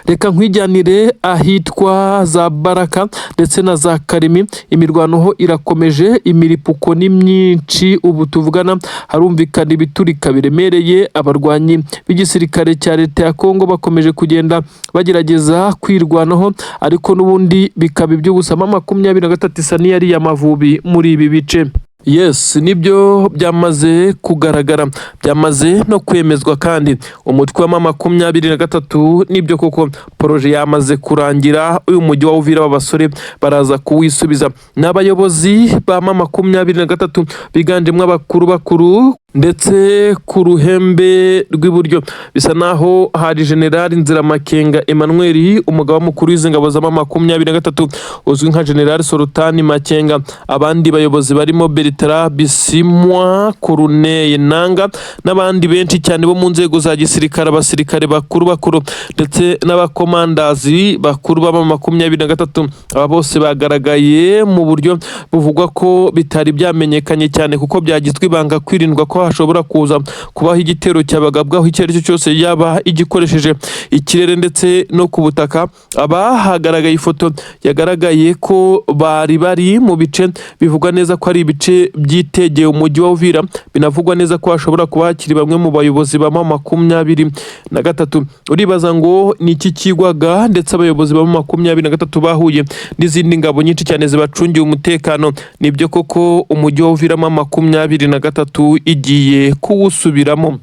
Reka nkwijyanire ahitwa za Baraka ndetse na za Karimi. Imirwano ho irakomeje, imiripuko ni myinshi. Ubu tuvugana harumvikana ibiturika biremereye. Abarwanyi b'igisirikare cya leta ya Kongo bakomeje kugenda bagerageza kwirwanaho, ariko n'ubundi bikaba iby'ubusa. M23 isa n'iyariye Amavubi muri ibi bice. Yes, nibyo, byamaze kugaragara, byamaze no kwemezwa kandi umutwe wa M23, nibyo koko, projet yamaze kurangira. Uyu mujyi wa Uvira w'abasore baraza kuwisubiza. Ni abayobozi ba M23 biganjemo abakuru bakuru, ndetse ku ruhembe rw'iburyo bisa naho hari General Nziramakenga Emmanuel, umugaba mukuru w'izi ngabo za M23 uzwi nka General Sultani Makenga. Abandi bayobozi barimo Bertrand Bisimwa, Corneille Nanga n'abandi benshi cyane bo mu nzego za gisirikare, abasirikare bakuru bakuru ndetse n'abakomandazi bakuru ba M23. Aba bose bagaragaye mu buryo buvugwa ko bitari byamenyekanye cyane, kuko byagizwe ibanga kwirindwa ko hashobora kuza kubaho igitero cyabagabwaho icyo ari cyo cyose, yaba igikoresheje ikirere ndetse no ku butaka. Aba hagaragaye ifoto yagaragaye ko bari bari mu bice bivugwa neza ko ari ibice byitegeye umujyi wa Uvira, binavugwa neza ko hashobora kuba hakiri bamwe mu bayobozi ba M23. Uribaza ngo ni iki kigwaga, ndetse abayobozi ba M23 bahuye n'izindi ngabo nyinshi cyane zibacungiye umutekano. Nibyo koko, umujyi wa Uvira M23 igiye kuwusubiramo.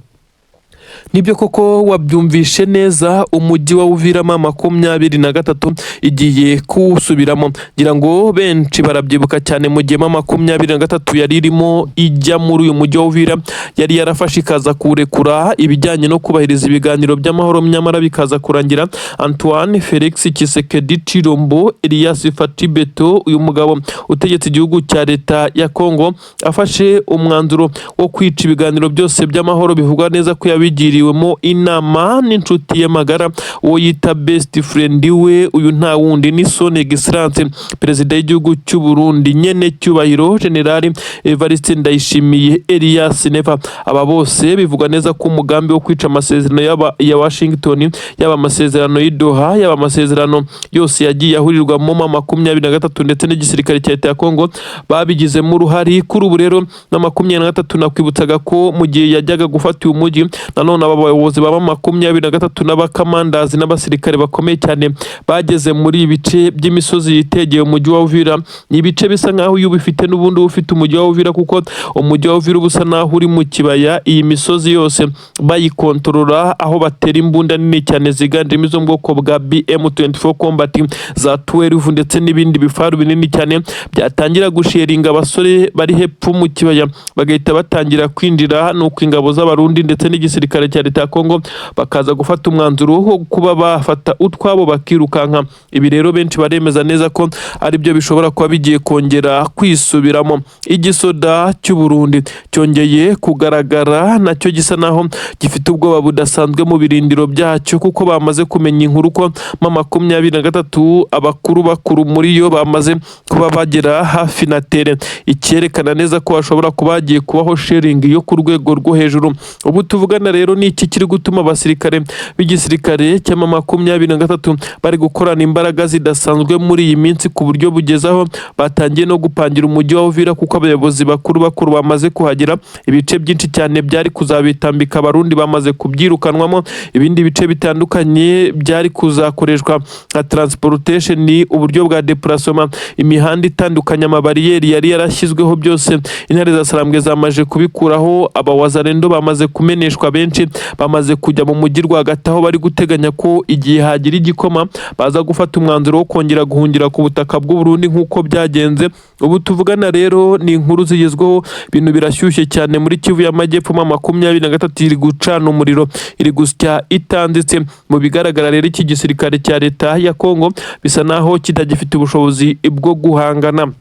Nibyo koko, wabyumvishe neza, umujyi wa Uvira M23 igiye kuwusubiramo. Ngira ngo benshi barabyibuka cyane mu gihe M23 yari irimo ijya muri uyu mujyi wa Uvira, yari yarafashe ikaza kuwurekura ibijyanye no kubahiriza ibiganiro by'amahoro, nyamara bikaza kurangira Antoine Felix Tshisekedi Tshilombo Elias Fatshi Beto, uyu mugabo utegetse igihugu cya leta ya Congo, afashe umwanzuro wo kwica ibiganiro byose by'amahoro, bivugwa neza ko yabigiriwemo inama n'inshuti ye magara, uwo yita best friend we. Uyu nta wundi ni Son Excellence Perezida w'igihugu cy'u Burundi, nyene cyubahiro General Evariste Ndayishimiye Elias Neva. Aba bose bivugwa neza ko umugambi wo kwica amasezerano yaba ya Washington, yaba amasezerano y'i Doha, yaba amasezerano yose yagiye ahurirwamo M23 ndetse n'igisirikare cya leta ya Congo, babigizemo uruhari. Kuri ubu rero na 23, nakwibutsaga ko mu gihe yajyaga gufata uyu mujyi nanone Nanone aba bayobozi ba M23 n'abakamandazi n'abasirikare bakomeye cyane bageze muri ibi bice by'imisozi yitegeye umujyi wa Uvira. Ni ibice bisa nkaho iyo ubifite n'ubundi uba ufite umujyi wa Uvira, kuko umujyi wa Uvira uba usa naho uri mu kibaya. Iyi misozi yose bayikontorora, aho batera imbunda nini cyane ziganjemo izo mu bwoko bwa BM24 Combat, za 12 ndetse n'ibindi bifaru binini cyane byatangira gusheringa, abasore bari hepfo mu kibaya bagahita batangira kwinjira. Nuko ingabo z'Abarundi ndetse n'igisirikare cya leta ya Kongo bakaza gufata umwanzuro wo kuba bafata utwabo bakirukanka. Ibi rero benshi baremeza neza ko aribyo bishobora kuba bigiye kongera kwisubiramo. Igisoda cy'u Burundi cyongeye kugaragara nacyo gisa naho gifite ubwoba budasanzwe mu birindiro byacyo, kuko bamaze kumenya inkuru ko M23 abakuru bakuru muri yo bamaze kuba bagera hafi na terrain, icyerekana neza ko hashobora kuba hagiye kubaho shelling yo ku rwego rwo hejuru. Ubu tuvugana rero, ni iki kiri gutuma abasirikare b'igisirikare cya M23 bari gukorana imbaraga zidasanzwe muri iyi minsi, ku buryo bugeze aho batangiye no gupangira umujyi wa Uvira, kuko abayobozi bakuru bakuru bamaze kuhagera? Ibice byinshi cyane byari kuzabitambika Abarundi bamaze kubyirukanwamo, ibindi bice bitandukanye byari kuzakoreshwa nka transportation, uburyo bwa déplacement, imihanda itandukanye, amabariyeri yari yarashyizweho, byose intare za Sarambwe zamaze kubikuraho. Abawazarendo bamaze kumeneshwa, benshi bamaze kujya mu mujyi rwagati, aho bari guteganya ko igihe hagira igikoma baza gufata umwanzuro wo kongera guhungira ku butaka bw'u Burundi nk'uko byagenze. Ubu tuvugana rero ni inkuru zigezweho, ibintu birashyushye cyane muri Kivu y'Amajyepfo. M23 iri gucana umuriro, iri gusya itanditse. Mu bigaragara rero, iki gisirikare cya leta ya Kongo bisa naho kitagifite ubushobozi bwo guhangana.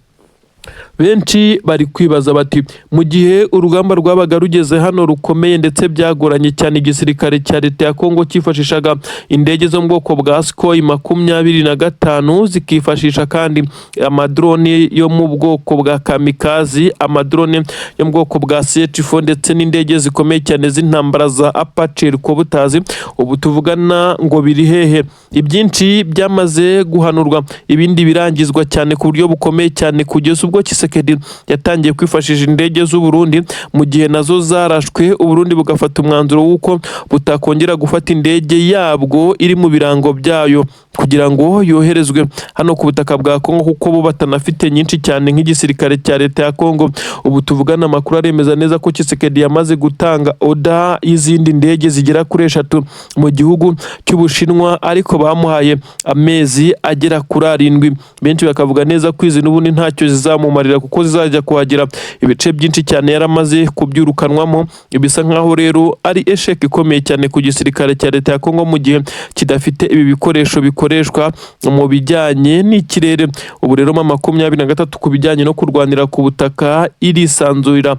Benshi bari kwibaza bati: mu gihe urugamba rwabaga rugeze hano rukomeye ndetse byagoranye cyane, igisirikare cya leta ya Kongo cyifashishaga indege zo mu bwoko bwa Sukhoi 25, zikifashisha kandi amadrone yo mu bwoko bwa kamikazi, amadrone yo mu bwoko bwa CH4 ndetse n'indege zikomeye cyane z'intambara za Apache helicopters. Ubu tuvugana ngo biri hehe? Ibyinshi byamaze guhanurwa, ibindi birangizwa cyane ku buryo bukomeye cyane, kugeza ubwo Tshisekedi yatangiye kwifashisha indege z'u Burundi, mu gihe nazo zarashwe, u Burundi bugafata umwanzuro w'uko butakongera gufata indege yabwo iri mu birango byayo kugira ngo yoherezwe hano ku butaka bwa Kongo, kuko bo batanafite nyinshi cyane nk'igisirikare cya leta ya Kongo. Ubu tuvugana, amakuru aremeza neza ko Tshisekedi yamaze gutanga order y'izindi ndege zigera kuri eshatu mu gihugu cy'Ubushinwa, ariko bamuhaye amezi agera kuri 7. Benshi bakavuga neza ko izi n'ubundi ntacyo zizamumarira, kuko zizajya kuhagera ibice byinshi cyane yaramaze kubyurukanwamo. Bisa nkaho rero ari échec ikomeye cyane ku gisirikare cya leta ya Kongo mu gihe kidafite ibi bikoresho bikoreshwa mu bijyanye n'ikirere. Ubu rero M23 ku bijyanye no kurwanira ku butaka irisanzurira,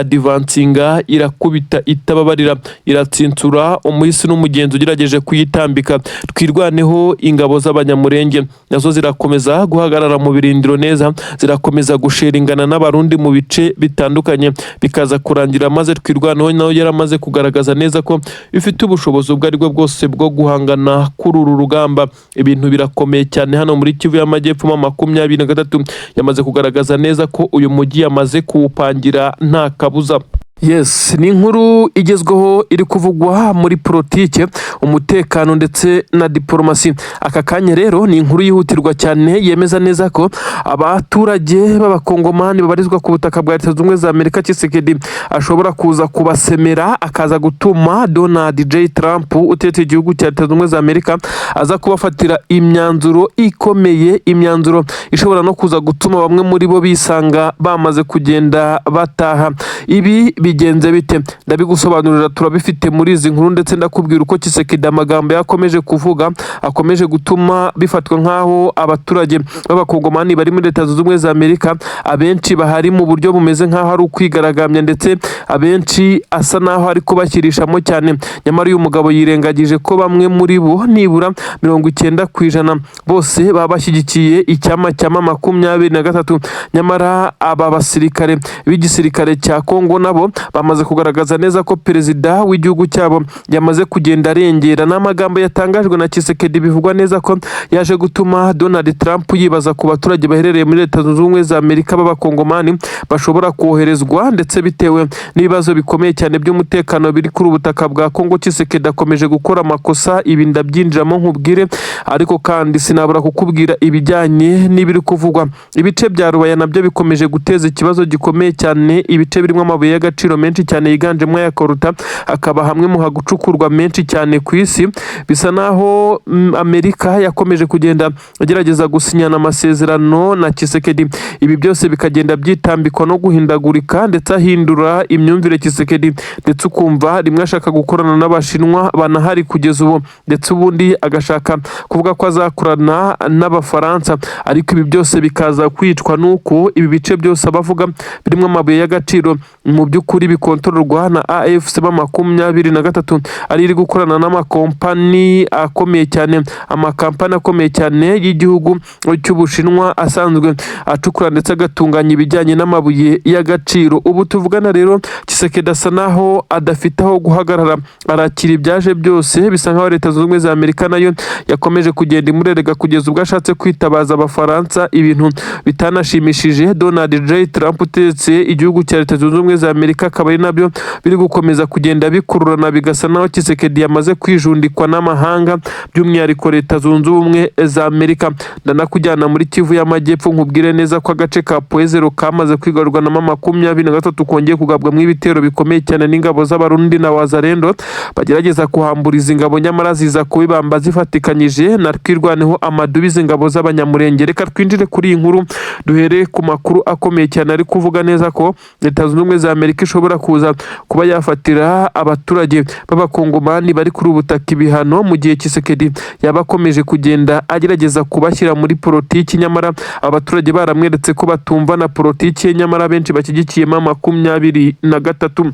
iradivansinga, irakubita itababarira, iratsinsura umuhisi n'umugenzi ugerageje kuyitambika. Twirwaneho, ingabo z'Abanyamurenge nazo zirakomeza guhagarara mu birindiro neza, zirakomeza gusheringana n'Abarundi mu bice bitandukanye, bikaza kurangira maze Twirwaneho nayo yaramaze kugaragaza neza ko ifite ubushobozi ubwo aribwo bwose bwo guhangana kuri uru rugamba. Ibintu birakomeye cyane hano muri Kivu y'Amajyepfo. M23 yamaze kugaragaza neza ko uyu mujyi yamaze kuwupangira nta kabuza. Yes, ni inkuru igezweho iri kuvugwa muri politike, umutekano ndetse na diporomasi. Aka kanya rero ni inkuru yihutirwa cyane yemeza neza ko abaturage b'Abakongomani babarizwa ku butaka bwa Leta Zunze Ubumwe za Amerika, Tshisekedi ashobora kuza kubasemera, akaza gutuma Donald J Trump utetse igihugu cya Leta Zunze Ubumwe za Amerika aza kubafatira imyanzuro ikomeye, imyanzuro ishobora no kuza gutuma bamwe muri bo bisanga bamaze kugenda bataha. Ibi bigenze bite? Ndabigusobanurira, turabifite muri izi nkuru, ndetse ndakubwira uko Tshisekedi amagambo yakomeje kuvuga akomeje gutuma bifatwa nk'aho abaturage b'Abakongomani bari muri Leta Zunze Ubumwe za Amerika abenshi bahari mu buryo bumeze nk'aho ari ukwigaragambya, ndetse abenshi asa n'aho ari kubashyirishamo cyane. Nyamara uyu mugabo yirengagije ko bamwe muri bo, nibura 90%, bose baba bashyigikiye icyama cya M23. Nyamara aba basirikare b'igisirikare cya Kongo nabo Bamaze kugaragaza neza ko perezida w'igihugu cyabo yamaze kugenda arengera. N'amagambo yatangajwe na Tshisekedi bivugwa neza ko yaje gutuma Donald Trump yibaza ku baturage baherereye muri Leta Zunze Ubumwe za Amerika b'Abakongomani bashobora koherezwa, ndetse bitewe n'ibibazo bikomeye cyane by'umutekano biri kuri ubutaka bwa Kongo. Tshisekedi akomeje gukora amakosa, ibi ndabyinjiramo nkubwire, ariko kandi sinabura kukubwira ibijyanye n'ibiri kuvugwa. Ibice bya Rubaya nabyo bikomeje guteza ikibazo gikomeye cyane, ibice birimo amabuye y'agaciro menshi cyane yiganjemo aya coltan, akaba hamwe mu hagucukurwa menshi cyane ku isi. Bisa naho Amerika yakomeje kugenda igerageza gusinyana amasezerano na Tshisekedi, ibi byose bikagenda byitambikwa no guhindagurika, ndetse ahindura imyumvire Tshisekedi, ndetse ukumva rimwe ashaka gukorana n'Abashinwa banahari kugeza ubu, ndetse ubundi agashaka kuvuga ko azakorana n'Abafaransa, ariko ibi byose bikaza kwicwa n'uko ibi bice byose abavuga birimo amabuye y'agaciro mu by'ukuri bikontororwa na AFC 23, ari iri gukorana n'amakompani akomeye cyane, amakampani akomeye cyane y'igihugu cy'Ubushinwa asanzwe acukura ndetse agatunganya ibijyanye n'amabuye y'agaciro. Ubu tuvugana rero, Tshisekedi asa naho adafite aho guhagarara, arakira ibyaje byose. Bisa nkaho Leta Zunze Ubumwe za Amerika nayo yakomeje kugenda imurerega kugeza ubwo ashatse kwitabaza Abafaransa, ibintu bitanashimishije Donald J Trump utegetse igihugu cya Leta Zunze Ubumwe za Amerika, akaba ari nabyo biri gukomeza kugenda bikururana, bigasa naho Tshisekedi yamaze kwijundikwa n'amahanga, by'umwihariko Leta Zunze Ubumwe za Amerika. Ndanakujyana muri Kivu y'Amajyepfo, nkubwire neza ko agace ka Point Zéro kamaze kwigarurwa na 23 kongeye kugabwamo ibitero bikomeye cyane n'ingabo z'Abarundi na Wazalendo, bagerageza kuhambura izi ngabo, nyamara ziza kubibamba zifatikanyije na Twirwaneho, amadubi, izi ngabo z'Abanyamurenge. Reka twinjire kuri iyi nkuru, duhere ku makuru akomeye cyane ari kuvuga neza ko Leta Zunze Ubumwe za Amerika ishobora kuza kuba yafatira abaturage b'Abakongomani bari kuri ubu butaka ibihano, mu gihe Tshisekedi yaba akomeje kugenda agerageza kubashyira muri politiki, nyamara abaturage baramweretse ko batumva na politiki ye, nyamara benshi bashyigikiye 23.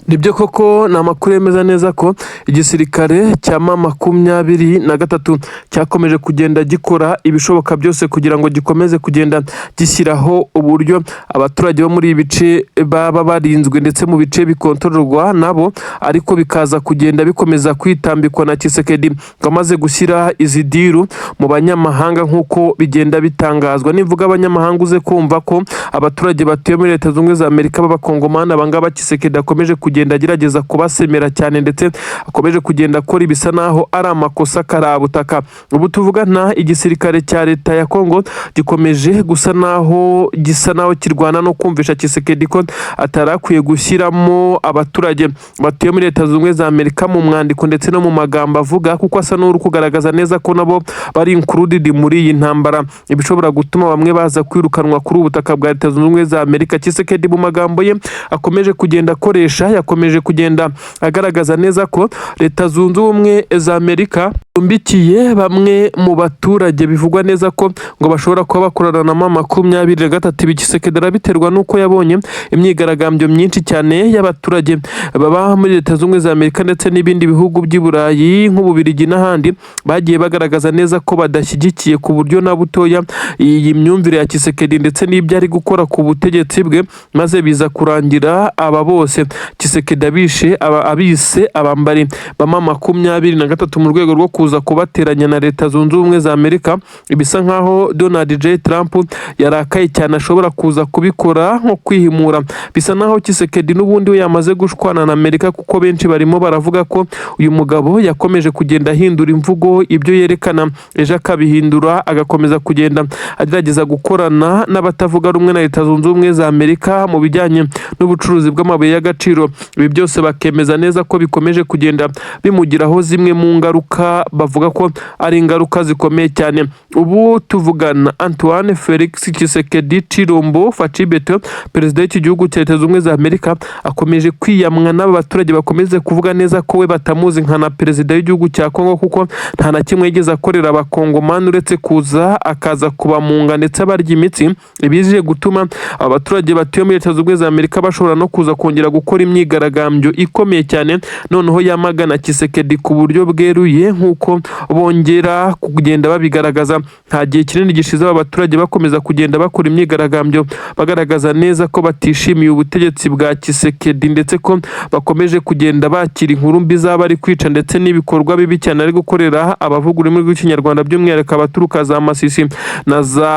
Nibyo koko, ni amakuru yemeza neza ko igisirikare cya 23 cyakomeje kugenda gikora ibishoboka byose kugira ngo gikomeze kugenda gishyiraho uburyo abaturage bo muri ibi bice baba barinzwe, ndetse mu bice bikontororwa nabo, ariko bikaza kugenda bikomeza kwitambikwa na Tshisekedi ngo amaze gushyira izi deal mu banyamahanga, nk'uko bigenda bitangazwa. Nivuga abanyamahanga, uze kumva ko abaturage batuye muri Leta Zunze Ubumwe za Amerika b'Abakongomani, abangaba Tshisekedi akomeje kugenda agerageza kubasemera cyane, ndetse akomeje kugenda akora ibisa naho ari amakosa karabutaka. Ubu tuvugana, igisirikare cya leta ya Kongo gikomeje gusa naho gisa naho kirwana no kumvisha Tshisekedi ko atari akwiye gushyiramo abaturage batuye muri Leta Zunze Ubumwe za Amerika mu mwandiko ndetse no mu magambo avuga, kuko asa n'uri kugaragaza neza ko nabo bari included muri iyi ntambara, ibishobora gutuma bamwe baza kwirukanwa kuri ubu butaka bwa Leta Zunze Ubumwe za Amerika. Tshisekedi mu magambo ye akomeje kugenda akoresha, yakomeje kugenda agaragaza neza ko Leta Zunze Ubumwe za Amerika icumbikiye bamwe mu baturage bivugwa neza ko ngo bashobora kuba bakorana na 23. Ibi Tshisekedi arabiterwa n'uko yabonye imyigaragambyo myinshi cyane y'abaturage baba muri Leta Zunze Ubumwe za Amerika ndetse n'ibindi bihugu by'i Burayi nk'Ububirigi n'ahandi, bagiye bagaragaza neza ko badashyigikiye ku buryo na butoya iyi myumvire ya Tshisekedi ndetse n'ibyo ari gukora ku butegetsi bwe, maze biza kurangira aba bose Tshisekedi abishe aba abise abambari ba 23 mu rwego rwo kuza kubateranya na Leta Zunze Ubumwe za Amerika. Ibisa nkaho Donald J Trump yarakaye cyane, ashobora kuza kubikora nko kwihimura. Bisa naho Tshisekedi n'ubundi we yamaze gushwana na Amerika, kuko benshi barimo baravuga ko uyu mugabo yakomeje kugenda ahindura imvugo, ibyo yerekana ejo akabihindura, agakomeza kugenda agerageza gukorana n'abatavuga rumwe na Leta Zunze Ubumwe za Amerika mu bijyanye n'ubucuruzi bw'amabuye y'agaciro. Ibi byose bakemeza neza ko bikomeje kugenda bimugiraho zimwe mu ngaruka, bavuga ko ari ingaruka zikomeye cyane. Ubu tuvugana, Antoine Felix Tshisekedi Tshilombo Fatshi Béton, perezida w'iki gihugu cya Leta Zunze Ubumwe za Amerika, akomeje kwiyamwa n'aba baturage bakomeze kuvuga neza ko we batamuzi nka na perezida w'igihugu cya Kongo, kuko nta na kimwe yigeze akorera Abakongomani uretse kuza akaza kubamunga ndetse abarya imitsi, ibije gutuma abaturage batuye muri Leta Zunze Ubumwe za Amerika bashobora no kuza kongera gukora imyigaragambyo. imyigaragambyo ikomeye cyane, noneho yamagana Tshisekedi ku buryo bweruye nk'uko bongera kugenda babigaragaza. Nta gihe kinini gishize aba baturage bakomeza kugenda bakora imyigaragambyo, bagaragaza neza ko batishimiye ubutegetsi bwa Tshisekedi, ndetse ko bakomeje kugenda bakira inkuru mbi zaba ari kwica ndetse n'ibikorwa bibi cyane ari gukorera abavuga ururimi rw'Ikinyarwanda, by'umwihariko abaturuka za Masisi na za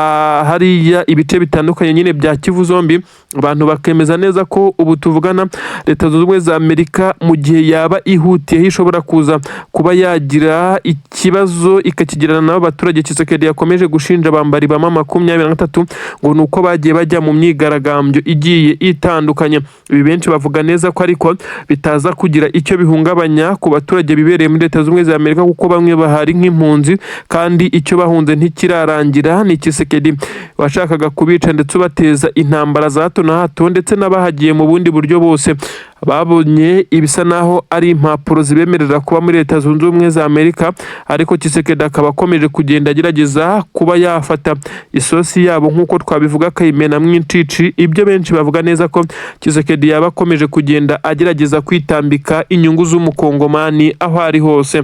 hariya ibice bitandukanye nyine bya Kivu zombi. Abantu bakemeza neza ko ubu tuvugana Leta Zunze Ubumwe za Amerika, mu gihe yaba ihutiyeho, ishobora kuza kuba yagira ikibazo ikakigirana n'abo baturage Tshisekedi yakomeje gushinja abambari ba M23 ngo ni uko bagiye bajya mu myigaragambyo igiye itandukanye. Ibi benshi bavuga neza ko ariko bitaza kugira icyo bihungabanya ku baturage bibereye muri Leta Zunze Ubumwe za Amerika, kuko bamwe bahari nk'impunzi kandi icyo bahunze ntikirarangira. Ni Tshisekedi washakaga kubica ndetse ubateza intambara za hato na hato, ndetse n'abahagiye mu bundi buryo bose babonye ibisa naho ari impapuro zibemerera kuba muri Leta Zunze Ubumwe za Amerika, ariko Tshisekedi akaba akomeje kugenda agerageza kuba yafata isosi yabo, nk'uko twabivuga, akayimenamo incici. Ibyo benshi bavuga neza ko Tshisekedi yaba akomeje kugenda agerageza kwitambika inyungu z'umukongomani aho ari hose.